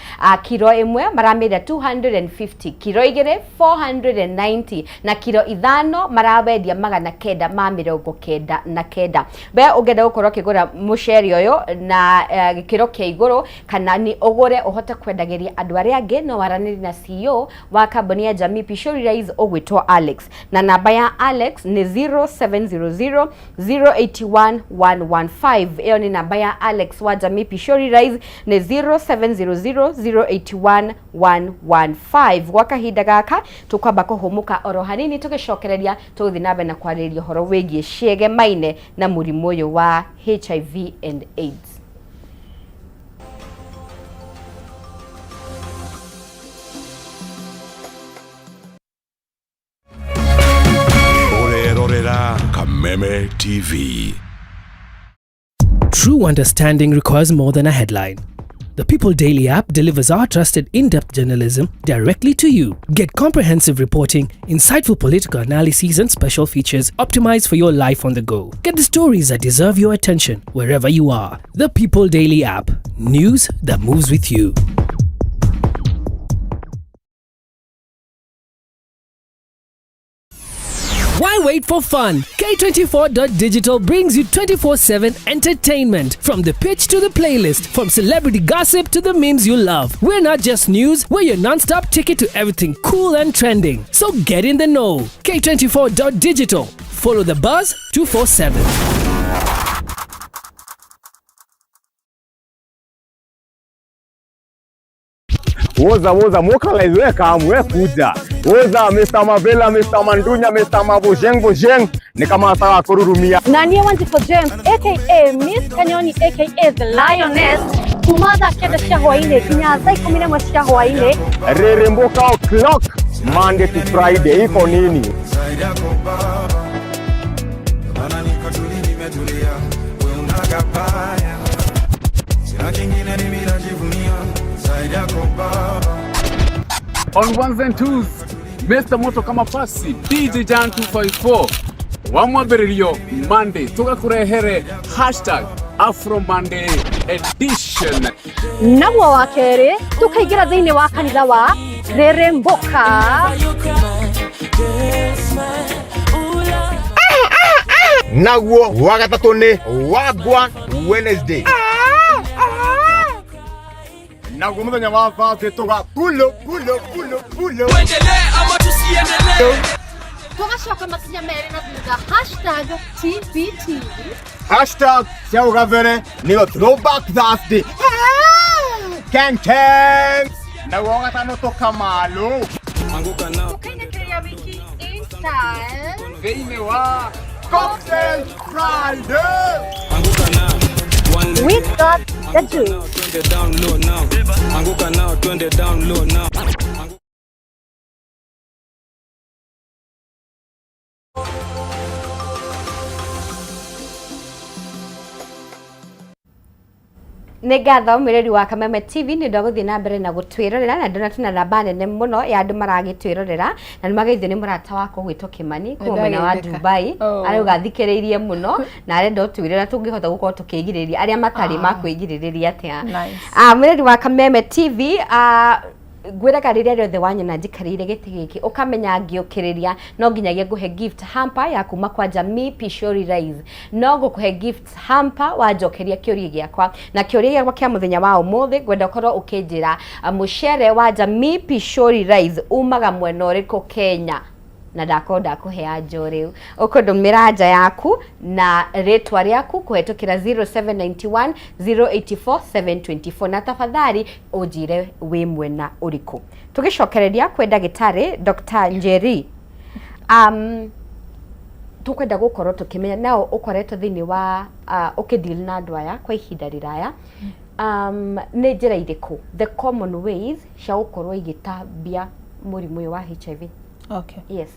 Speaker 1: kiro ĩmwe maramĩendia 250, kiro 2 490, na kiro 5 marawendia 999. We ũngĩenda gũkorwo ũkĩgũra mũcere ũyũ na gĩkĩro kĩa igũrũ, kana nĩ ũgũre ũhote kwendagĩria andũ arĩa angĩ, no waranĩrie na CEO wa kambuni ya Jamii Pishori Rice ũgwĩtwo Alex, na namba ya Alex nĩ 0700 081 115. Ĩyo nĩ namba ya Alex wa Jamii Pishori Rice, nĩ 0700 081 115. Gwa kahinda gaka tũkwamba kũhũmũka oro hanini, tũgĩcokereria tũgũthiĩ na mbere na kwarĩrĩria ũhoro wĩgiĩ ciegemaine na mũrimũ ũyũ wa HIV and AIDS.
Speaker 3: Ũrerorera Kameme TV.
Speaker 4: True understanding requires more than a headline. The People Daily app delivers our trusted in depth journalism directly to you. Get comprehensive reporting, insightful political analyses, and special features optimized for your life on the go. Get the stories that deserve your attention wherever you are. The People Daily app. News that moves with you. Why wait for fun? K24.digital brings you 24/7 entertainment. From the pitch to the playlist, from celebrity gossip to the memes you love. We're not just news, we're your non stop ticket to everything cool and trending. So get in the know. K24.digital. Follow the buzz 247.
Speaker 5: Woza woza mokalize, we kam, we kuja. Woza Mr. Mavela, Mr. Mandunya, Mr. Mabojeng Bojeng, ni kama sawa kururumia.
Speaker 6: Nanie Wanjiko James aka Miss Kanyoni aka The Lioness, kuma thaa 9 cia hwainĩ nginya thaa 11 cia hwainĩ.
Speaker 5: Reremboka o'clock, Monday to Friday, iko nini?
Speaker 7: Zaidi yako baba, maana niko tuli, nimetulia, we unagabaya, sina kingine mimi najivunia zaidi yako baba.
Speaker 8: On ones and twos, Mr. Moto kama pasi DJ Jan 254 wa mwambĩrĩrio Monday tũgakũrehere #AfroMonday edition.
Speaker 6: Naguo wa kerĩ tũkaingĩra thĩinĩ wa kanitha wa Reremboka.
Speaker 5: Naguo wa gatatũ nĩ Wagwan Wednesday. Naguo mũthenya wa Thursday tũga pulo pulo pulo pulo.
Speaker 6: Tũgacoka makinya merĩ na thutha, hashtag TBT.
Speaker 5: Hashtag cia ũgabere nĩyo throwback Thursday. Ken Ken. Naguo gatano tũkamalo.
Speaker 6: Tũkainĩkĩria wiki in style.
Speaker 5: Thĩinĩ wa Cocktail Friday.
Speaker 6: We got the juice.
Speaker 7: Twende down low now. Anguka nao, twende down low now.
Speaker 1: Nĩ ngatho mwĩrori wa Kameme TV nĩ ũndũ wa gũthiĩ na mbere na gũtwĩrorera, na ndona twĩna namba nene mũno ya andũ maragĩtwĩrorera, na nĩ mageithio nĩ mũrata wakwa ũgwĩtwo Kĩmani kuma mwena wa
Speaker 2: Nĩndageithĩka.
Speaker 1: Dubai.
Speaker 2: Oh.
Speaker 1: Arauga athikĩrĩirie mũno na arenda ũtwĩre ũrĩa tũngĩhota gũkorwo tũkĩgirĩrĩria arĩa matarĩ makwĩgirĩrĩria atĩa.
Speaker 2: Nice.
Speaker 1: Ah, mwĩrori wa Kameme TV, ah, ngwĩraga rĩrĩa rĩothe wanyona njikarĩire gĩtĩ gĩkĩ ũkamenya ngĩũkĩrĩria no nginyagia ngũhe gift hamper ya kuma kwa Jamii Pishori Rice. No ngũkũhe gift hamper wanjokeria kĩũria gĩakwa, na kĩũria gĩakwa kĩa mũthenya wa ũmũthĩ ngwenda ũkorwo ũkĩnjĩra, mũcere wa Jamii Pishori Rice umaga mwena ũrĩkũ Kenya? Na ndakorwo ndakũhe anja rĩu ũkũndũmĩra anja yaku na rĩtwa rĩaku kũhetũkĩra 0791 084 724, na tafadhali ũnjĩre wĩ mwena ũrĩkũ. Tũgĩcokereria kwĩ ndagĩtarĩ Dr. Njeri, tũkwenda gũkorwo tũkĩmenya nao ũkoretwo thĩinĩ wa ũkĩdeal na andũ aya kwa ihinda rĩraya, nĩ njĩra irĩkũ, the common ways cia gũkorwo igĩtambia mũrimũ ũyũ wa HIV?
Speaker 2: Okay.
Speaker 1: Yes.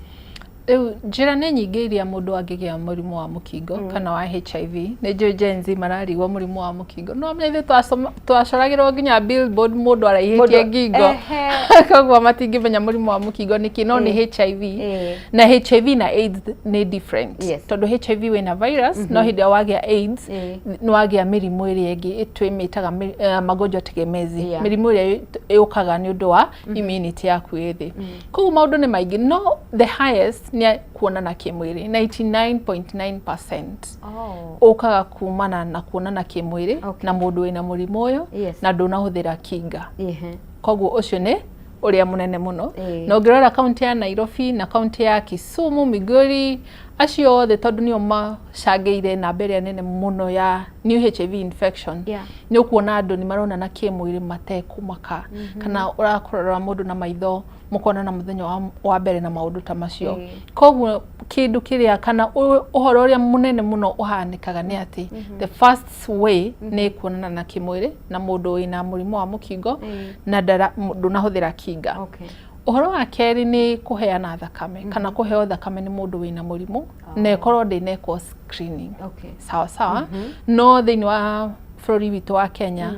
Speaker 2: Rĩu njĩra nĩ nyingĩ iria mũndũ angĩgĩa mũrimũ wa mũkingo kana wa HIV. Nĩ njũĩ Gen Z mararigwo mũrimũ wa mũkingo, no menya ithuĩ twacoragĩrwo nginya billboard mũndũ araihĩtie ngingo. Koguo matingĩmenya mũrimũ wa mũkingo nĩkĩ, no nĩ HIV. Na HIV na AIDS nĩ different. Tondũ HIV wĩna virus, no hĩndĩ ĩrĩa wagĩa AIDS nĩ wagĩa mĩrimũ ĩrĩa ĩngĩ twĩmĩtaga magonjwa tegemezi, mĩrimũ ĩrĩa yũkaga nĩ ũndũ wa immunity yaku ĩ thĩ. Koguo maũndũ nĩ maingĩ, no the highest nĩ kuonana kĩmwĩrĩ, 99.9% ũkaga kumana na kuonana kĩmwĩrĩ na mũndũ wĩna mũrimũ ũyũ na ndũnahũthĩra kinga. Koguo ũcio nĩ ũrĩa mũnene mũno. Na ũngĩrora kaunti ya Nairobi na kaunti ya Kisumu, Migori, acio othe tondũ nĩo macangĩire namba ĩrĩa nene mũno ya new HIV infection, nĩ ũkuona andũ nĩ maronana kĩmwĩrĩ matekũmaka, kana ũrakũrora mũndũ na maitho mũkonana mũthenya wa mbere na maũndũ ta macio. Koguo kĩndũ kĩrĩa kana ũhoro ũrĩa mũnene mũno ũhanĩkaga nĩ atĩ the first way nĩ kuonana na kĩmwĩrĩ na mũndũ wĩna mũrimũ wa mũkingo na ndũnahũthĩra kinga. Ũhoro wa kerĩ nĩ kũheana thakame kana kũheo thakame nĩ mũndũ wĩna mũrimũ na ĩkorwo ndĩnekwo screening. Sawa sawa. No thĩinĩ wa bũrũri witũ wa Kenya,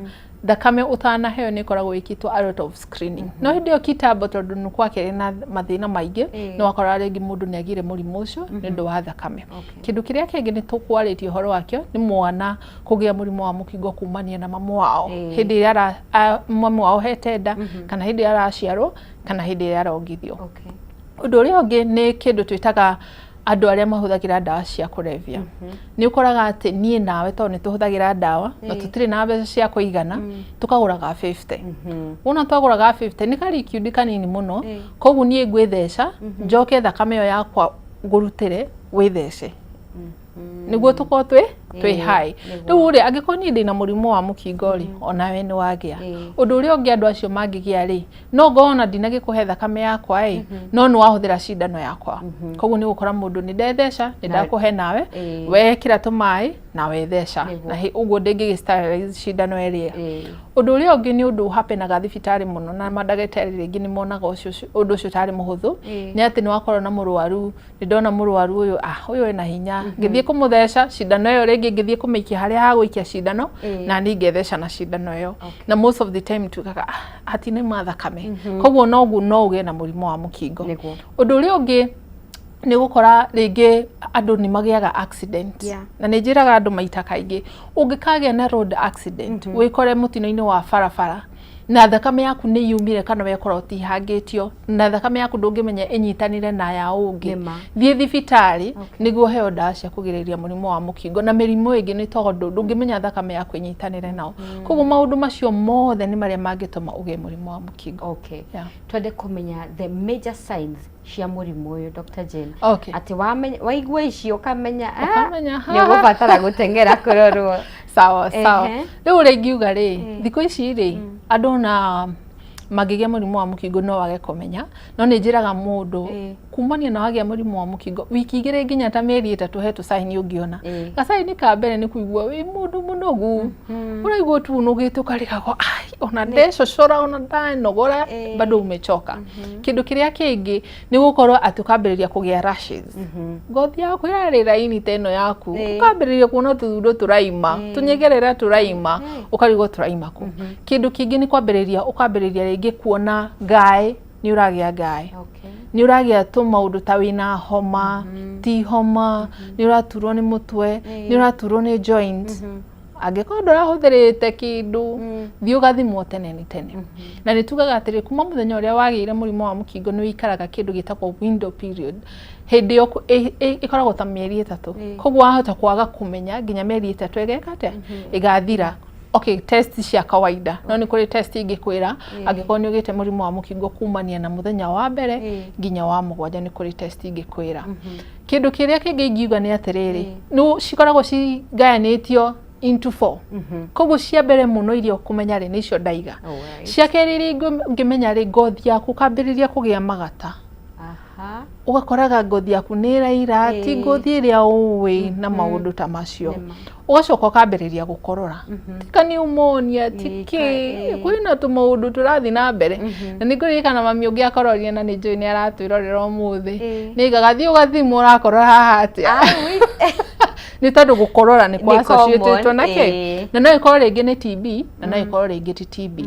Speaker 2: thakame ũtanaheo nĩ ĩkoragwo ĩkĩtwo a lot of screening. No hĩndĩ ĩyo kitambo, tondũ nĩ kwakĩrĩ na mathĩna maingĩ, nĩ wakoraga rĩngĩ mũndũ nĩ agĩire mũrimũ ũcio nĩ ũndũ wa thakame. Kĩndũ kĩrĩa kĩngĩ nĩ tũkwarĩtie ũhoro wakĩo nĩ mwana kũgĩa mũrimũ wa mũkingo kumania na mamu wao hĩndĩ ĩrĩa mamu wao hete nda, kana hĩndĩ ĩrĩa araciarwo, kana hĩndĩ ĩrĩa arongithio. Ũndũ ũrĩa ũngĩ nĩ kĩndũ twĩtaga andũ arĩa mahũthagĩra ndawa cia kũrebia. Nĩ ũkoraga atĩ niĩ nawe tondũ nĩ tũhũthagĩra ndawa na tũtirĩ na mbeca cia kũigana, tũkagũraga 50. Wona twagũraga 50 nĩ karikiundi kanini mũno, koguo niĩ ngwĩtheca njoke thakame ĩyo yakwa ngũrutĩre wĩthece nĩguo tũkorwo twĩ high. Rĩu rĩ, angĩkorwo niĩ ndĩna mũrimũ wa mũkingo rĩ, onawe nĩ wagĩa. Ũndũ ũrĩa ũngĩ andũ acio mangĩgĩa rĩ, no ngorwo ona ndinagĩkũhe thakame yakwa ĩ, no nĩ wahũthĩra cindano yakwa. Koguo nĩ ũgũkora mũndũ nĩ ndetheca, nĩ ndakũhe nawe wekĩra tũmaĩ na wetheca na ũguo ndĩngĩgĩ sterilize cindano ĩrĩa. Ũndũ ũrĩa ũngĩ nĩ ũndũ ũhapenaga thibitarĩ mũno na mandagĩtarĩ rĩngĩ nĩ monaga ũcio ũndũ ũcio tarĩ mũhũthũ, nĩ atĩ nĩ wakorwo na mũrwaru, nĩ ndona mũrwaru ũyũ, ah, ũyũ ena hinya, ngĩthiĩ kũmũtheca cindano ĩyo rĩngĩ, ngĩthiĩ kũmĩikia harĩa hagũikia cindano na niĩ ngetheca na cindano ĩyo, na most of the time tugaga, ah, hatinema thakame, koguo noguo no ũgĩe na mũrimũ wa mũkingo. Ũndũ ũrĩa ũngĩ nĩ gũkora rĩngĩ andũ nĩ magĩaga accident. Na nĩ njĩraga andũ maita kaingĩ, ũngĩkagĩa na road accident, wĩkore mũtino-inĩ wa barabara. Na thakame yaku nĩ yumire kana wekora ũtihangĩtio, na thakame yaku ndũngĩmenya ĩnyitanire na ya ũngĩ,
Speaker 1: Nĩma.
Speaker 2: Thiĩ thibitarĩ nĩguo ũheo ndawa cia kũgirĩrĩria mũrimũ wa mũkingo na mĩrimũ ĩngĩ, nĩ tondũ ndũngĩmenya thakame yaku ĩnyitanĩre nao. Koguo maũndũ macio mothe nĩ marĩa mangĩtũma ũgĩe mũrimũ wa mũkingo. Yeah.
Speaker 1: Twende kũmenya the major signs cia mũrimũ ũyũ, Dr. Jane. Atĩ waigua icio ũkamenya, ah,
Speaker 2: Ũkamenya,
Speaker 1: nĩ ũgũbatara gũteng'era kũrorwo.
Speaker 2: Sawa sawa. Rĩu ũrĩa ingiuga rĩ, thikũ ici rĩ, andũ na mangĩgĩa mũrimũ wa mũkingo no wage kũmenya, no nĩ njĩraga mũndũ kumania na wagĩa mũrimũ wa mũkingo wiki 2 nginya ta mĩeri 3, he tũcaini ũngĩona. Gacaini ka mbere nĩ kũigua wĩ mũndũ mũnogu, ũraigua tu ũnogete, ũkarigagwo, ai, ona ndecocora, ona ndanogora, bado umechoka. Kĩndũ kĩrĩa kĩngĩ nĩ gũkorwo atĩ ũkambĩrĩria kũgĩa rashes, ngothi yaku ĩrarĩ raini ta ĩno yaku, ũkambĩrĩria kuona tũthundo tũraima, tũnyegerera tũraima, ũkarigwo tũraima kũ. Kĩndũ kĩngĩ nĩ kwambĩrĩria, ũkambĩrĩria rĩngĩ kuona ngaĩ, nĩ ũragĩa ngaĩ, nĩ ũragĩa tũmaũndũ ta wĩna homa, ti homa, nĩ ũraturwo nĩ mũtwe, nĩ ũraturwo nĩ joints. Angĩkorwo ndũrahũthĩrĩte kĩndũ, thiĩ ũgathimwo tene nĩ tene. Na nĩ tugaga atĩrĩ, kuma mũthenya ũrĩa wagĩire mũrimũ wa mũkingo, nĩ wĩikaraga kĩndũ gĩtagwo window period. Hĩndĩ ĩyo ĩkoragwo ta mĩeri 3. Koguo wahota kwaga kũmenya nginya mĩeri 3 ĩgeka atĩa, ĩgathira. Okay, test cia kawaida, no nĩ kũrĩ test ingĩkwĩra angĩkorwo nĩ ũgĩte mũrimũ wa mũkingo kumania na mũthenya wa mbere nginya wa mũgwanja, nĩ kũrĩ test ingĩkwĩra. Kĩndũ kĩrĩa kĩngĩ ingiuga nĩ atĩrĩrĩ, nĩ cikoragwo cigayanĩtio into four. Koguo cia mbere mũno iria ũkũmenya rĩ, nĩ icio ndaiga. Cia kerĩ iria ũngĩmenya rĩ, ngothi yaku ũkambĩrĩria kũgĩa magata, ũgakoraga ngothi yaku nĩ ĩraira, ti ngothi ĩrĩa ũĩ na maũndũ ta macio. Ũgacoka ũkambĩrĩria gũkorora, ti ka pneumonia, ti kĩ, kwĩna tũmaũndũ tũrathiĩ na mbere. Na nĩ ngũririkana mami ũngĩ akororire, na nĩ njũĩ nĩ aratwĩrorera ũmũthĩ, nĩ aigaga, "Thiĩ ũgathimwo, ũrakorora haha atĩa?" Nĩ tondũ gũkorora nĩ kwa
Speaker 1: Nĩ common,
Speaker 2: associated na kĩ, na no ĩkorwo rĩngĩ nĩ TB, na no ĩkorwo rĩngĩ ti TB.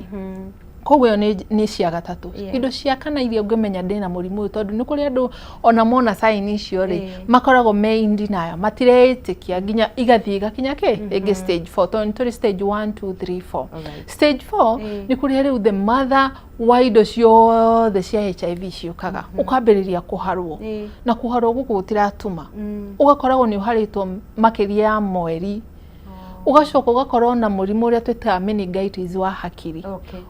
Speaker 2: Koguo ĩyo nĩ cia gatatũ. Indo cia kana iria ũngĩmenya ndĩna mũrimũ ũyũ, tondũ nĩ kũrĩ andũ ona mona sign icio rĩ, makoragwo me in denial, matireĩtĩkia nginya igathiĩ igakinya kĩ rĩngĩ stage 4, tondũ nĩ tũrĩ stage 1 2 3 4. Stage 4 nĩ kũrĩa rĩu the mother wa indo ciothe cia HIV ciũkaga, ũkambĩrĩria kũharwo, na kũharwo gũkũ gũtiratuma, ũgakoragwo nĩ ũharĩtwo makĩria ya mweri. Ũgacoka ũgakorwo na mũrimũ ũrĩa twĩtaga meningitis wa hakiri.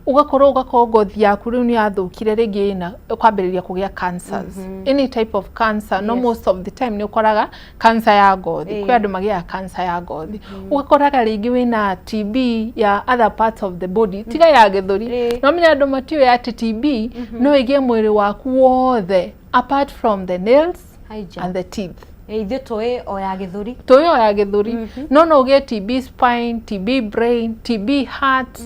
Speaker 2: Ũgakorwo ngothi yaku rĩu nĩ yathũkire, rĩngĩ ĩna ũkambĩrĩria kũgĩa cancers, any type of cancer. No most of the time nĩ ũkoraga cancer ya ngothi. Kwĩ andũ magĩaga cancer ya ngothi. Ũgakoraga rĩngĩ wĩna TB ya other parts of the body tiga ya gĩthũri. No menya andũ matiũĩ atĩ TB no ĩgĩe mwĩrĩ waku wothe apart from the nails
Speaker 1: Haija.
Speaker 2: and the teeth.
Speaker 1: Ithuĩ tũĩ o ya gĩthũri.
Speaker 2: Tũĩ o ya gĩthũri, no ũgĩe TB spine, TB brain, TB heart,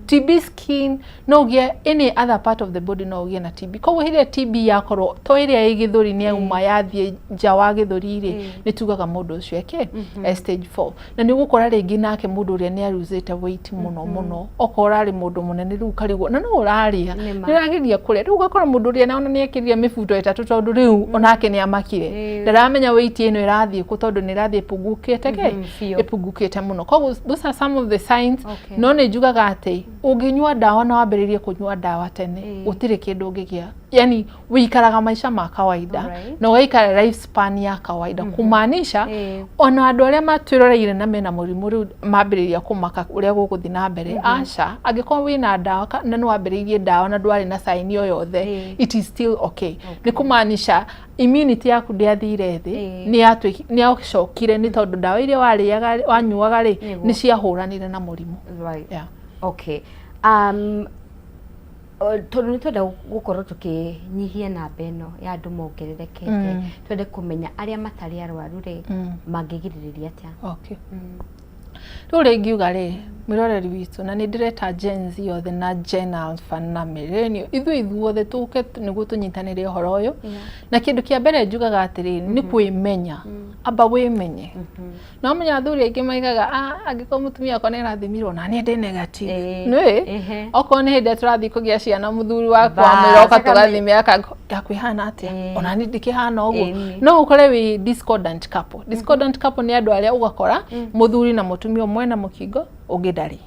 Speaker 2: TB skin, no ũgĩe any other part of the body, no ũgĩe na TB. Koguo hĩndĩ ĩrĩa TB yakorwo to ĩrĩa ĩ gĩthũri nĩ yauma yathiĩ nja wa gĩthũri rĩ, nĩ tugaga mũndũ ũcio eke e stage 4. Na nĩ ũgũkora rĩngĩ nake mũndũ ũrĩa nĩ aruzĩte weight mũno mũno, okorwo ũrarĩ mũndũ mũnene, rĩu ũkarigwo na no ũrarĩa,
Speaker 1: Nĩma.
Speaker 2: nĩ ũrageria kũrĩa, rĩu ũgakora mũndũ ũrĩa ona nĩ ekĩrire mĩbuto 3, tondũ rĩu onake nĩ amakire, ndaramenya weight ĩno ĩrathiĩ kũ, tondũ nĩ ĩrathiĩ ĩpungukĩte ke
Speaker 1: Biũ.
Speaker 2: ĩpungukĩte mũno. Koguo those are some of the signs. No nĩ njugaga atĩ ũngĩnyua ndawa na wambĩrĩrie kũnyua ndawa tene, gũtirĩ kĩndũ ũngĩgĩa, yani wĩikaraga maica ma kawaida na ũgaikara life span ya kawaida, kumaanisha ona andũ arĩa matwĩroreire na mena mũrimũ rĩu mambĩrĩria kũmaka ũrĩa gũgũthiĩ na mbere, aca. Angĩkorwo wĩna ndawa na nĩ wambĩrĩirie ndawa na ndwarĩ na sign o yothe, it is still okay. Nĩ kumaanisha immunity yaku ndĩathire thĩ, nĩ yacokire, nĩ tondũ ndawa iria warĩaga, wanyuaga rĩ, nĩ ciahũranire na mũrimũ. Yeah.
Speaker 1: Okay. Tondũ nĩ twenda gũkorwo tũkĩnyihia namba ĩno ya andũ mongererekete, twende kũmenya arĩa matarĩ arwaru rĩ, mangĩgirĩrĩria atĩa?
Speaker 2: Okay. Rĩu ũrĩa ingiuga rĩ, mwĩroreri witũ, na nĩ ndĩreta Gen Z othe na Gen Alpha na Millennial, ithuĩ ithuothe tũke nĩguo tũnyitanĩre ũhoro ũyũ. Na kĩndũ kĩa mbere njugaga atĩrĩrĩ, nĩ kwĩmenya. Amba wĩmenye. No menya athuri aingĩ maigaga, "Ah, angĩkorwo mũtumia wakwa nĩ arathimirwo, na niĩ ndĩ negative." Nĩũĩ? Okorwo nĩ hĩndĩ ĩrĩa tũrathiĩ kũgĩa ciana, mũthuri wakwa amwĩra oka tũgathime, yaku ĩhana atĩa? Ona niĩ ndikĩhana ũguo. No ũkore wĩ discordant couple. Discordant couple nĩ andũ arĩa ũgakora mũthuri na mũtumia, ũmwe na mũkingo, ũngĩ ndarĩ.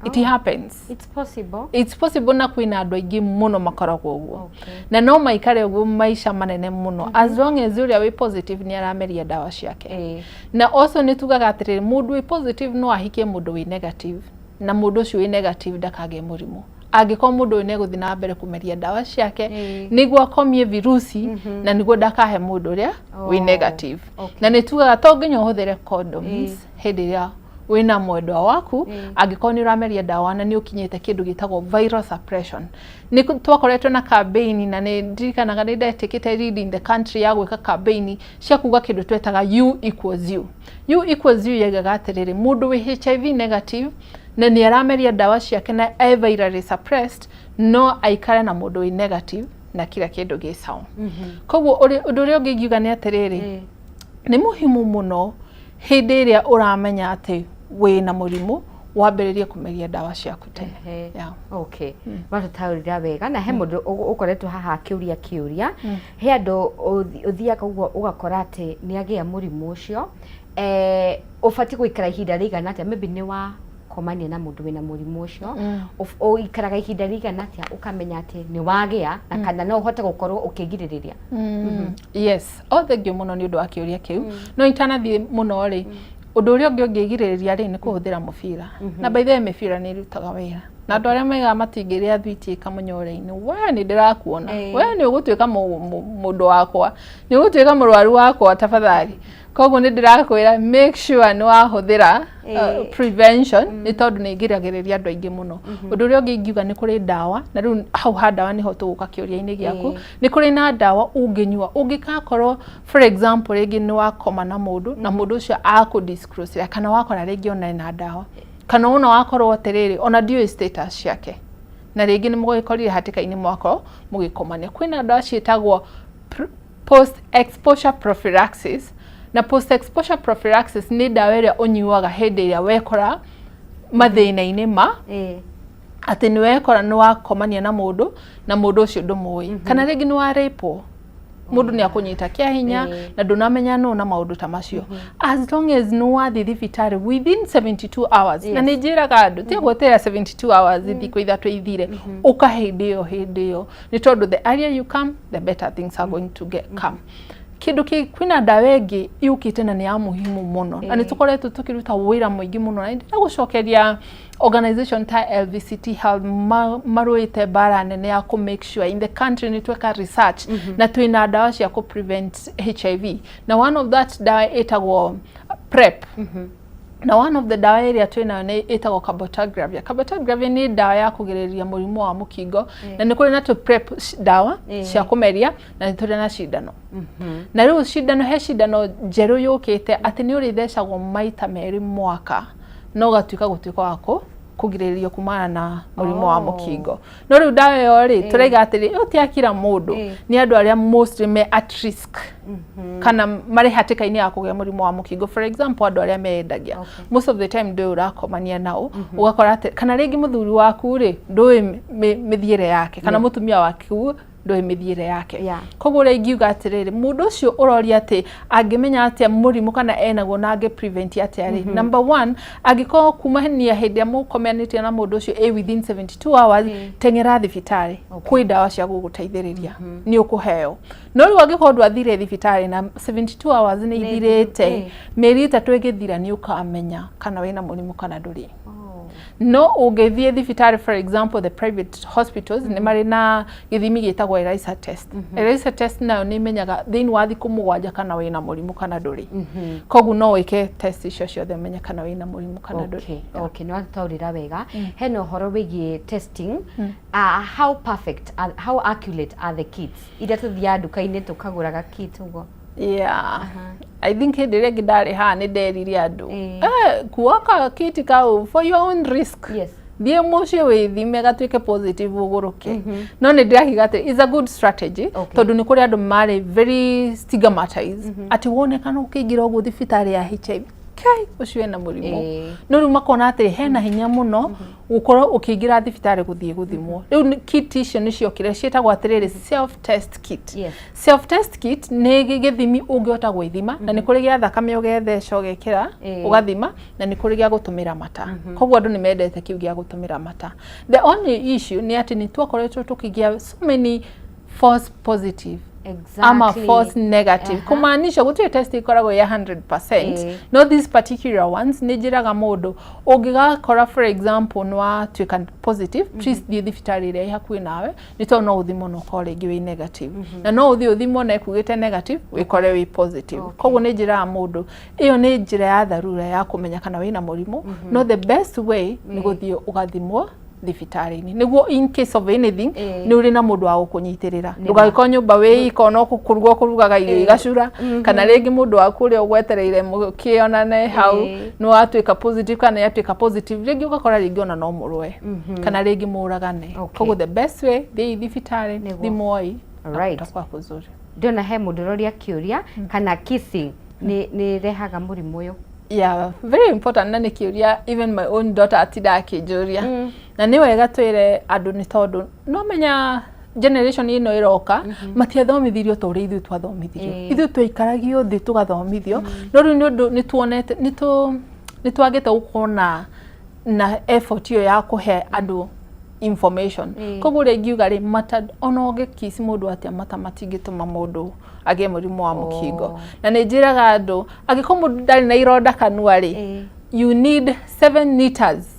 Speaker 2: It happens.
Speaker 1: It's possible.
Speaker 2: It's possible, na kwĩna andũ aingĩ mũno makoragwo ũguo. Na no maikare ũguo maica manene mũno, as long as ũrĩa wĩ positive nĩ arameria ndawa ciake. Na also nĩ tugaga atĩrĩrĩ, mũndũ wĩ positive no ahikie mũndũ wĩ negative, na mũndũ ũcio wĩ negative ndakagĩe mũrimũ angĩkorwo mũndũ ũyũ nĩegũthiĩ na mbere kũmeria ndawa ciake nĩguo akomie virusi na nĩguo ndakahe mũndũ ũrĩa wĩ negative. Na nĩ tugaga to nginya ũhũthĩre condoms hĩndĩ ĩrĩa wĩna mwendwa waku, angĩkorwo nĩ ũrameria ndawa na nĩ ũkinyĩte kĩndũ gĩtagwo viral suppression. Nĩ twakoretwo na campaign, na nĩ ndirikanaga nĩ ndetĩkĩte lead in the country ya gwĩka campaign cia kuga kĩndũ twetaga U equals U. U equals U yaigaga atĩrĩrĩ, mũndũ wĩ HIV negative na nĩ arameria ndawa ciake na e virally suppressed no aikare na mũndũ wĩ negative na kila kĩndũ gĩ sawa. Koguo ũndũ ũrĩa ũngĩ ingiuga nĩ atĩrĩrĩ, nĩ muhimu mũno hĩndĩ ĩrĩa ũramenya atĩ wĩna mũrimũ wambĩrĩrie kũmeria ndawa ciaku tene. Yeah.
Speaker 1: Okay, watũtaũrĩra wega. Na he mũndũ ũkoretwo haha akĩũria kĩũria. He andũ ũthiaga ũguo ũgakora atĩ nĩ agĩa mũrimũ ũcio, ũbatiĩ gũikara ihinda rĩigana atĩa? Maybe nĩ wakomania na mũndũ wĩna mũrimũ ũcio, ũikaraga ihinda rĩigana atĩa ũkamenya atĩ nĩ wagĩa, na kana no ũhote gũkorwo ũkĩgirĩrĩria?
Speaker 2: Yes, o thengiũ mũno nĩ ũndũ wa kĩũria kĩu. No itanathiĩ mũno rĩ, ũndũ ũrĩa ũngĩ ũngĩgirĩrĩria rĩ, nĩ kũhũthĩra mũbira. Na by the way, mĩbira nĩ ĩrutaga wĩra, na andũ arĩa maigaga matingĩrĩa thwiti ĩkamũnyore-inĩ, we nĩ ndĩrakuona, we nĩ ũgũtuĩka mũndũ wakwa, nĩ ũgũtuĩka mũrwaru wakwa tafadhali. Koguo nĩ ndĩrakwĩra, make sure nĩ wahũthĩra prevention, nĩ tondũ nĩ ĩgiragĩrĩria andũ aingĩ mũno. Ũndũ ũrĩa ũngĩ ingiuga, nĩ kũrĩ ndawa, na rĩu hau ha ndawa nĩho tũgũka kĩũria-inĩ gĩaku. Nĩ kũrĩ na ndawa ũngĩnyua ũngĩkakorwo, for example, rĩngĩ nĩ wakoma na mũndũ na mũndũ ũcio akũ disclose, kana wakora rĩngĩ ona ena ndawa, kana ona wakorwo atĩrĩrĩ, ona ndiũĩ status ciake, na rĩngĩ nĩ mũgĩkorire hatĩka-inĩ mwakorwo mũgĩkomania. Kwĩna ndawa ciĩtagwo post exposure prophylaxis, na post exposure prophylaxis nĩ ndawa ĩrĩa ũnyuaga hĩndĩ ĩrĩa wekora mathĩna-inĩ ma atĩ nĩ wekora nĩ wakomania na mũndũ na mũndũ ũcio ndũmũĩ, kana rĩngĩ nĩ warĩpwo, mũndũ nĩ akũnyita kĩa hinya na ndũnamenya nũ na maũndũ ta macio. As long as nĩ wathiĩ thibitarĩ within 72 hours, na nĩ njĩraga andũ tiga gweterera 72 hours, thikũ 3 ithire, ũka hĩndĩ ĩyo, nĩ tondũ the earlier you come, the better things are going to get come. Kĩndũ kĩ kwĩna ndawa ĩngĩ yũkĩte na nĩ ya muhimu mũno, na nĩ tũkoretwo tũkĩruta wĩra mũingĩ mũno, na ndĩrenda gũcokeria organization ta LVCT Health marũĩte mbara nene ya kũ make sure in the country nĩ tweka research na twĩna ndawa cia kũ prevent HIV. Na one of that ndawa ĩtagwo PrEP, na one of the ndawa ĩrĩa twĩnayo nĩ ĩtagwo cabotegravir. Cabotegravir nĩ ndawa ya kũgirĩrĩria mũrimũ wa mũkingo, na nĩ kũrĩ na tũ PrEP ndawa cia kũmeria, na nĩ tũrĩ na cindano. Na rĩu cindano, he cindano njerũ yũkĩte atĩ nĩ ũrĩthecagwo maita 2 mwaka na ũgatuĩka gũtuĩka wa kũgirĩrĩrio kumana na mũrimũ wa mũkingo. No rĩu ndawa ĩyo rĩ, tũraiga atĩrĩ, ĩyo ti ya kila mũndũ, nĩ andũ arĩa mostly me at risk kana marĩ hatĩka-inĩ ya kũgĩa mũrimũ wa mũkingo. For example, andũ arĩa meyendagia. Most of the time ndũĩ ũrakomania nao, ũgakora atĩ kana rĩngĩ mũthuri waku rĩ, ndũĩ mĩthiĩre yake, kana mũtumia waku ndũĩ mĩthiĩre yake. Koguo ũrĩa ingiuga atĩrĩrĩ, mũndũ ũcio ũroria atĩ angĩmenya atĩa mũrimũ kana enaguo na angĩ prevent atĩa rĩ, number one, angĩkorwo kumania hĩndĩ ĩrĩa mũkomanĩtie na mũndũ ũcio ĩ within 72 hours, teng'era thibitarĩ. Kwĩ ndawa cia gũgũteithĩrĩria, nĩ ũkũheo. No rĩu angĩkorwo ndwathire thibitarĩ na 72 hours nĩ ithirĩte, mĩeri 3 ĩgĩthira nĩ ũkamenya kana wĩna mũrimũ kana ndũrĩ. No ũngĩthiĩ thibitarĩ, for example the private hospitals, nĩ marĩ na gĩthimi gĩtagwo ELISA test. ELISA test nayo nĩ ĩmenyaga thĩinĩ wa thikũ 7 kana wĩna mũrimũ kana ndũrĩ. Koguo no wĩke test icio ciothe ũmenye kana wĩna mũrimũ kana ndũrĩ.
Speaker 1: Okay, nĩ watũtaũrĩra wega. Hena ũhoro wĩgiĩ testing. How perfect are, how accurate are the kits iria tũthiaga nduka-inĩ tũkagũraga kit ũguo?
Speaker 2: Yeah, I think hĩndĩ ĩrĩa ĩngĩ ndarĩ haha nĩ nderire andũ, kuoka kit kau for your own risk. Thiĩ mũciĩ wĩthime gatuĩke positive ũgũrũke. No nĩ ndĩrakiuga atĩ is a good strategy, tondũ nĩ kũrĩ andũ marĩ very stigmatized atĩ wonekana ũkĩingĩra ũguo thibitarĩ ya HIV. Kai ũcio ena mũrimũ.
Speaker 1: Ĩĩ.
Speaker 2: No rĩu makona atĩ hena hinya mũno gũkorwo ũkĩingĩra thibitarĩ gũthiĩ gũthimwo. Rĩu kit icio nĩ ciokire ciĩtagwo atĩrĩrĩ, self test kit. Self test kit nĩ gĩthimi ũngĩhota gwĩthima, na nĩ kũrĩ gĩa thakame ũgetheca ũgekĩra ũgathima, na nĩ kũrĩ gĩa gũtũmĩra mata. Koguo andũ nĩ mendete kĩu gĩa gũtũmĩra mata. The only issue nĩ atĩ nĩ twakoretwo tũkĩgĩa so many false positive ama false negative, kumaanisha gũtirĩ test ĩkoragwo ya 100%. No these particular ones nĩ njĩraga mũndũ ũngĩgakora, for example, nĩ watuĩka positive, please thiĩ thibitarĩ ĩrĩa ĩ hakuhĩ nawe, nĩ tondũ no ũthimwo na ũkorwo rĩngĩ wĩ negative, na no ũthiĩ ũthimwo na ĩkugĩte negative wĩkore wĩ positive. Koguo nĩ njĩraga mũndũ ĩyo nĩ njĩra ya dharura ya kũmenya kana wĩna mũrimũ, no the best way nĩ gũthiĩ ũgathimwo thibitarĩ-inĩ, nĩguo in case of anything nĩ ũrĩ na mũndũ wa gũkũnyitĩrĩra. Ndũgagĩkorwo nyũmba wĩ iko no kũruga ũkũrugaga irio igacura, kana rĩngĩ mũndũ waku ũrĩa ũgwetereire mũkĩonane hau nĩ watuĩka positive kana nĩ atuĩka positive, rĩngĩ ũgakora rĩngĩ ona no mũrũe kana rĩngĩ mũragane. Koguo the best way, thiĩi thibitarĩ, thimwoi na kutakuwa kuzuri.
Speaker 1: Ndĩrona he mũndũ ũroria kĩũria kana kissing nĩ ĩrehaga mũrimũ ũyũ.
Speaker 2: Yeah, very important, na nĩ kĩũria even my own daughter atinda akĩnjũria, na nĩ wega twĩre andũ, nĩ tondũ no menya generation ĩno ĩroka matiathomithirio ta ũrĩa ithuĩ twathomithirio. Ithuĩ twaikaragio thĩ tũgathomithio, no rĩu nĩ ũndũ nĩ tuonete nĩ twagĩte gũkorwo na effort ĩyo ya kũhe andũ information. Koguo ũrĩa ingiuga rĩ, mata ona ũngĩkici mũndũ atĩa, mata matingĩtũma mũndũ agĩe mũrimũ wa mũkingo. Na nĩ njĩraga andũ, angĩkorwo mũndũ ndarĩ na ironda kanua rĩ, you need 7 liters,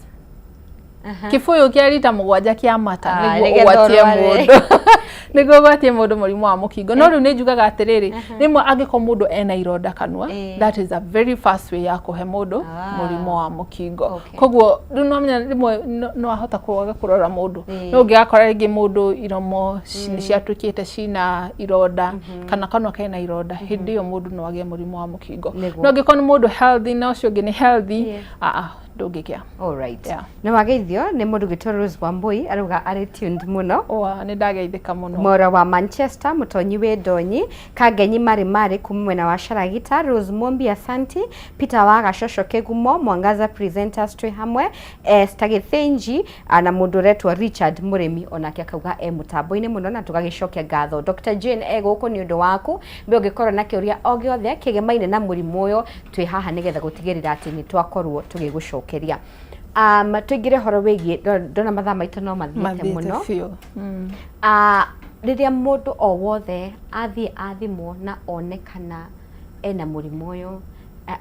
Speaker 2: kĩbũyũ kĩa rita 7 kĩa mata,
Speaker 1: Ah,
Speaker 2: nĩguo
Speaker 1: nĩgetha
Speaker 2: ũgwatie
Speaker 1: ũrware.
Speaker 2: mũndũ, nĩguo ũgwatie mũndũ mũrimũ wa mũkingo. No rĩu nĩ njugaga atĩrĩrĩ, rĩmwe angĩkorwo mũndũ ena ironda kanua, that is a very fast way ya kũhe mũndũ mũrimũ wa mũkingo. Koguo rĩu no menya rĩmwe no ahota kwaga kũrora mũndũ, no ũngĩgakora rĩngĩ mũndũ iromo nĩ ciatuĩkĩte cina ironda kana kanua kena ironda, hĩndĩ ĩyo mũndũ no agĩe mũrimũ wa mũkingo. No angĩkorwo nĩ mũndũ healthy na ũcio ũngĩ nĩ healthy, ah, ndũngĩgĩa.
Speaker 1: Alright. Nĩ
Speaker 2: Yeah.
Speaker 1: wageithio nĩ mũndũ gwĩtwo Rose Wambui, arauga arĩ tuned mũno.
Speaker 2: Wa nĩ ndageithĩka mũno.
Speaker 1: Mwera wa Manchester, mũtonyi wĩ ndonyi Kangenyi marĩ marĩ kuma mwena wa Sharagita, Rose Mombi, asanti Peter wa Gacoco Kĩgumo, Mwangaza presenters twĩ hamwe, Esther Gĩthĩnji na mũndũ ũretwo Richard Mũrĩmi onake akauga e mũtambo-inĩ mũno, na tũgagĩcokia ngatho. Dr Jane e gũkũ nĩ ũndũ waku we, ũngĩkorwo na kĩũria o gĩothe kĩgemaine na mũrimũ ũyũ, twĩ haha nĩgetha gũtigĩrĩra atĩ nĩ twakorwo tũgĩgũcokeria. Tũingĩre ũhoro wĩgiĩ, ndona mathaa maitũ no mathiĩte
Speaker 2: Mathiĩte
Speaker 1: mũno.
Speaker 2: biũ.
Speaker 1: Ah, rĩrĩa mũndũ o wothe athiĩ athimwo na onekana ena mũrimũ ũyũ,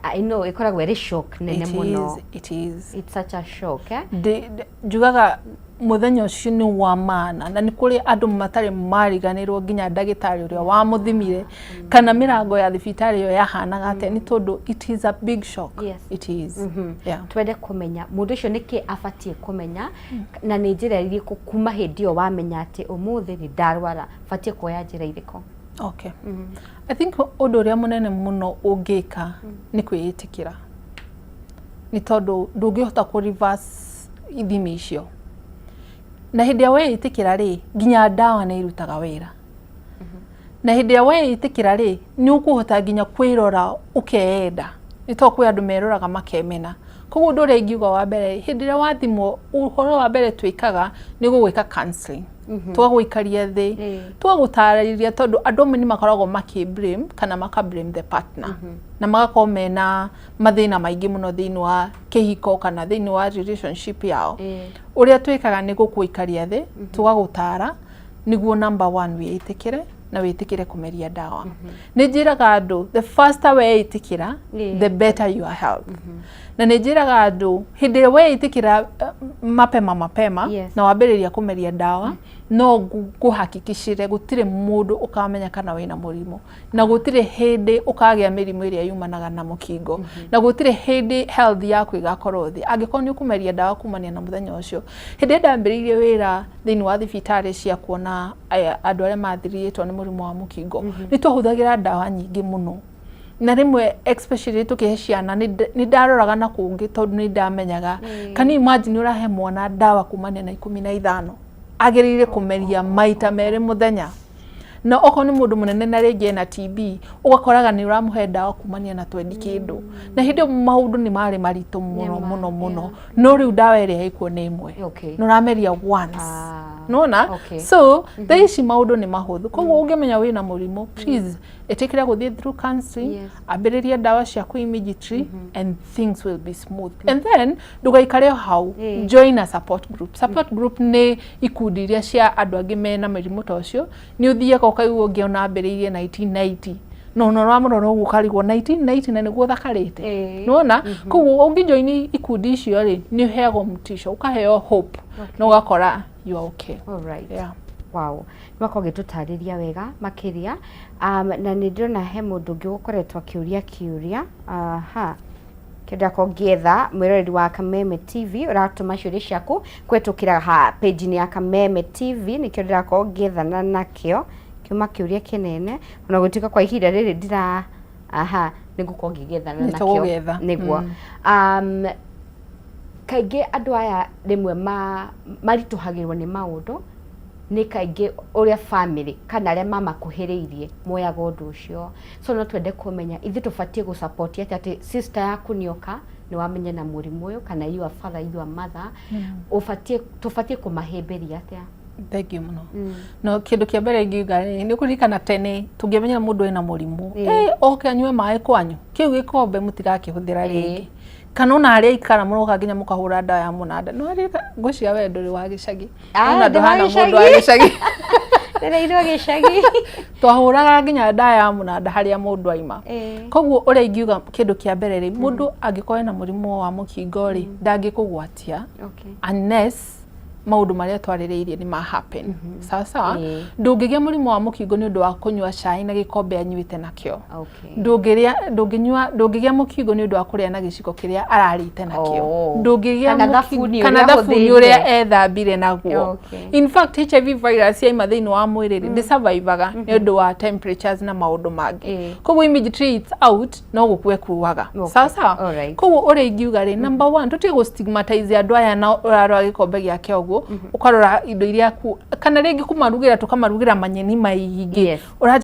Speaker 1: I know ĩkoragwo ĩrĩ shock nene
Speaker 2: It
Speaker 1: mũno.
Speaker 2: is, it is.
Speaker 1: It's such a shock, eh?
Speaker 2: Njugaga mũthenya ũcio nĩ wa maana, na nĩ kũrĩ andũ matarĩ mariganĩrwo nginya ndagĩtarĩ ũrĩa wamũthimire kana mĩrango ya thibitarĩ ĩyo yahanaga atĩa, nĩ tondũ it is a big shock. It is, yeah.
Speaker 1: Twende kũmenya mũndũ ũcio nĩkĩ abatiĩ kũmenya, na nĩ njĩra irĩkũ kuma hĩndĩ ĩyo wamenya atĩ ũmũthĩ nĩ ndarwara batiĩ kuoya njĩra irĩkũ?
Speaker 2: Okay. I think ũndũ ũrĩa mũnene mũno ũngĩka nĩ kwĩĩtĩkĩra, nĩ tondũ ndũngĩhota kũ reverse ithimi icio, na hĩndĩ ĩrĩa weĩtĩkĩra rĩ, nginya ndawa nĩ irutaga wĩra, na hĩndĩ ĩrĩa weĩtĩkĩra rĩ, nĩ ũkũhota nginya kwĩrora ũkeenda, nĩ tondũ kwĩ andũ meroraga makemena. Koguo ũndũ ũrĩa ingiuga wa mbere, hĩndĩ ĩrĩa wathimwo, ũhoro wa mbere twĩkaga nĩ gũgwĩka counseling, tũgagũikaria thĩ, tũgagũtarĩria, tondũ andũ amwe nĩ makoragwo makĩ blame kana maka blame the partner, na magakorwo mena mathĩna maingĩ mũno thĩinĩ wa kĩhiko kana thĩinĩ wa relationship yao. Ũrĩa twĩkaga nĩ gũkũikaria thĩ, tũgagũtara nĩguo number one wĩĩtĩkĩre na wĩtĩkĩre kũmeria ndawa. Nĩ njĩraga andũ, the faster weĩtĩkĩra, the better your health. Na nĩ njĩraga andũ, hĩndĩ ĩrĩa weĩtĩkĩra mapema mapema na wambĩrĩria kũmeria ndawa, no ngũhakikicire gũtirĩ mũndũ ũkamenya kana wĩna mũrimũ, na gũtirĩ hĩndĩ ũkagĩa mĩrimũ ĩrĩa yumanaga na mũkingo, na gũtirĩ hĩndĩ health yaku ĩgakorwo thĩ angĩkorwo nĩ ũkũmeria ndawa kumania na mũthenya ũcio. Hĩndĩ ĩrĩa ndambĩrĩirie wĩra thĩinĩ wa thibitarĩ cia kuona andũ arĩa mathirĩtwo nĩ mũrimũ wa mũkingo, nĩ twahũthagĩra ndawa nyingĩ mũno, na rĩmwe especially tũkĩhe ciana nĩ ndaroraga na kũngĩ, tondũ nĩ ndamenyaga. Can you imagine ũrahe mwana ndawa kumania na 15, agĩrĩire kũmeria maita 2 mũthenya? Na okorwo nĩ mũndũ mũnene na rĩngĩ ena TB, ũgakoraga nĩ ũramũhe ndawa kumania na twendi kĩndũ, na hĩndĩ ĩyo maũndũ nĩ marĩ maritũ mũno mũno mũno, no rĩu ndawa ĩrĩa ĩkuo nĩ ĩmwe na ũrameria once. Nona so thaa ici maũndũ nĩ mahũthũ, koguo ũngĩmenya wĩna mũrimũ, please ĩtĩkĩra gũthiĩ through counseling, ambĩrĩria ndawa ciaku immediately and things will be smooth. And then ndũgaikare o hau, join a support group. Support group nĩ ikundi iria cia andũ angĩ mena mĩrimũ ta ũcio. Nĩ ũthiaga ũkaigua ũngĩ ona ambĩrĩirie 1990, no ona ũramũrora ũguo ũkarigwo 1990 na nĩguo ũthakarĩte. Nĩwona? Koguo ũngĩjoin ikundi icio rĩ, nĩ ũheagwo mtisho, ũkaheo hope na ũgakora you are okay.
Speaker 1: Alright.
Speaker 2: Yeah.
Speaker 1: Wow, nĩwakorwo ũgĩtũtarĩria wega makĩria, na nĩ ndĩrona he mũndũ ũngĩ ũkoretwo akĩũria kĩũria. Aha, kĩndako ngĩetha. Mwĩroreri wa Kameme TV, ũratũma ciũria ciaku kũhetũkĩra ha page-inĩ ya Kameme TV, nĩkĩo ndĩrakorwo ngĩethana nakĩo kiuma kĩũria kĩnene, ona gũtuĩka kwa ihinda rĩrĩ ndira, aha, nĩngũkorwo ngĩgĩethana
Speaker 2: Nĩ
Speaker 1: nakĩo.
Speaker 2: Tũgũgĩetha.
Speaker 1: Nĩguo. Kaingĩ andũ aya rĩmwe maritũhagĩrwo nĩ maũndũ nĩ kaingĩ ũrĩa family kana arĩa mamakuhĩrĩirie moyaga ũndũ ũcio. So no twende kũmenya ithuĩ tũbatiĩ gũ-support atĩa, atĩ sister yaku nĩoka, nĩ wamenya na mũrimũ ũyũ, kana your father, your mother, ũbatiĩ, tũbatiĩ kũmahĩmbĩria atĩa?
Speaker 2: Thank you mũno. No kĩndũ kĩa mbere ingiuga rĩ, nĩ kũririkana tene tũngĩmenya mũndũ ena mũrimũ, oke anyue maĩ kwanyu, kĩu gĩkombe mũtigakĩhũthĩra rĩngĩ, kana ona harĩa aikara mũroka nginya mũkahũra ndawa ya mũnanda. No ngwĩciria we ndũrĩ wa gĩcagi.
Speaker 1: Ah,
Speaker 2: Ona
Speaker 1: ndĩ wa
Speaker 2: ndũhana mũndũ wa
Speaker 1: gĩcagi.
Speaker 2: gĩcagi.
Speaker 1: Ndereirwo gĩcagi.
Speaker 2: Twahũraga nginya ndawa ya mũnanda harĩa mũndũ aima. Koguo ũrĩa ingiuga, kĩndũ kĩa mbere rĩ, mũndũ angĩkorwo ena mũrimũ wa mũkingo rĩ, ndangĩkũgwatia unless maũndũ marĩa twarĩrĩirie nĩ ma happen. Sawa sawa? Ndũngĩgĩa mũrimũ wa mũkingo nĩ ũndũ wa kũnyua cai na gĩkombe anyuĩte nakĩo. Ndũngĩrĩa, ndũngĩnyua, ndũngĩgĩa mũkingo nĩ ũndũ wa kũrĩa na gĩciko kĩrĩa ararĩte nakĩo. Ndũngĩgĩa
Speaker 1: Kana thabuni
Speaker 2: kana
Speaker 1: ũrĩa
Speaker 2: thabuni
Speaker 1: ahũthĩrire.
Speaker 2: Ũrĩa ethambire naguo. In fact, HIV virus yaima thĩinĩ wa mwĩrĩ rĩ, ndĩsurvivaga nĩ ũndũ wa temperatures na maũndũ mangĩ. Koguo immediately it's out, no gũkua ĩkuaga. Sawa sawa? Koguo ũrĩa ingiuga rĩ, number one, tũtige gũ stigmatize andũ aya na ũrarora gĩkombe gĩake ũguo, ũkarora indo iria kana rĩngĩ kũmarugĩra, tũkamarugĩra manyeni maingĩ. Ũra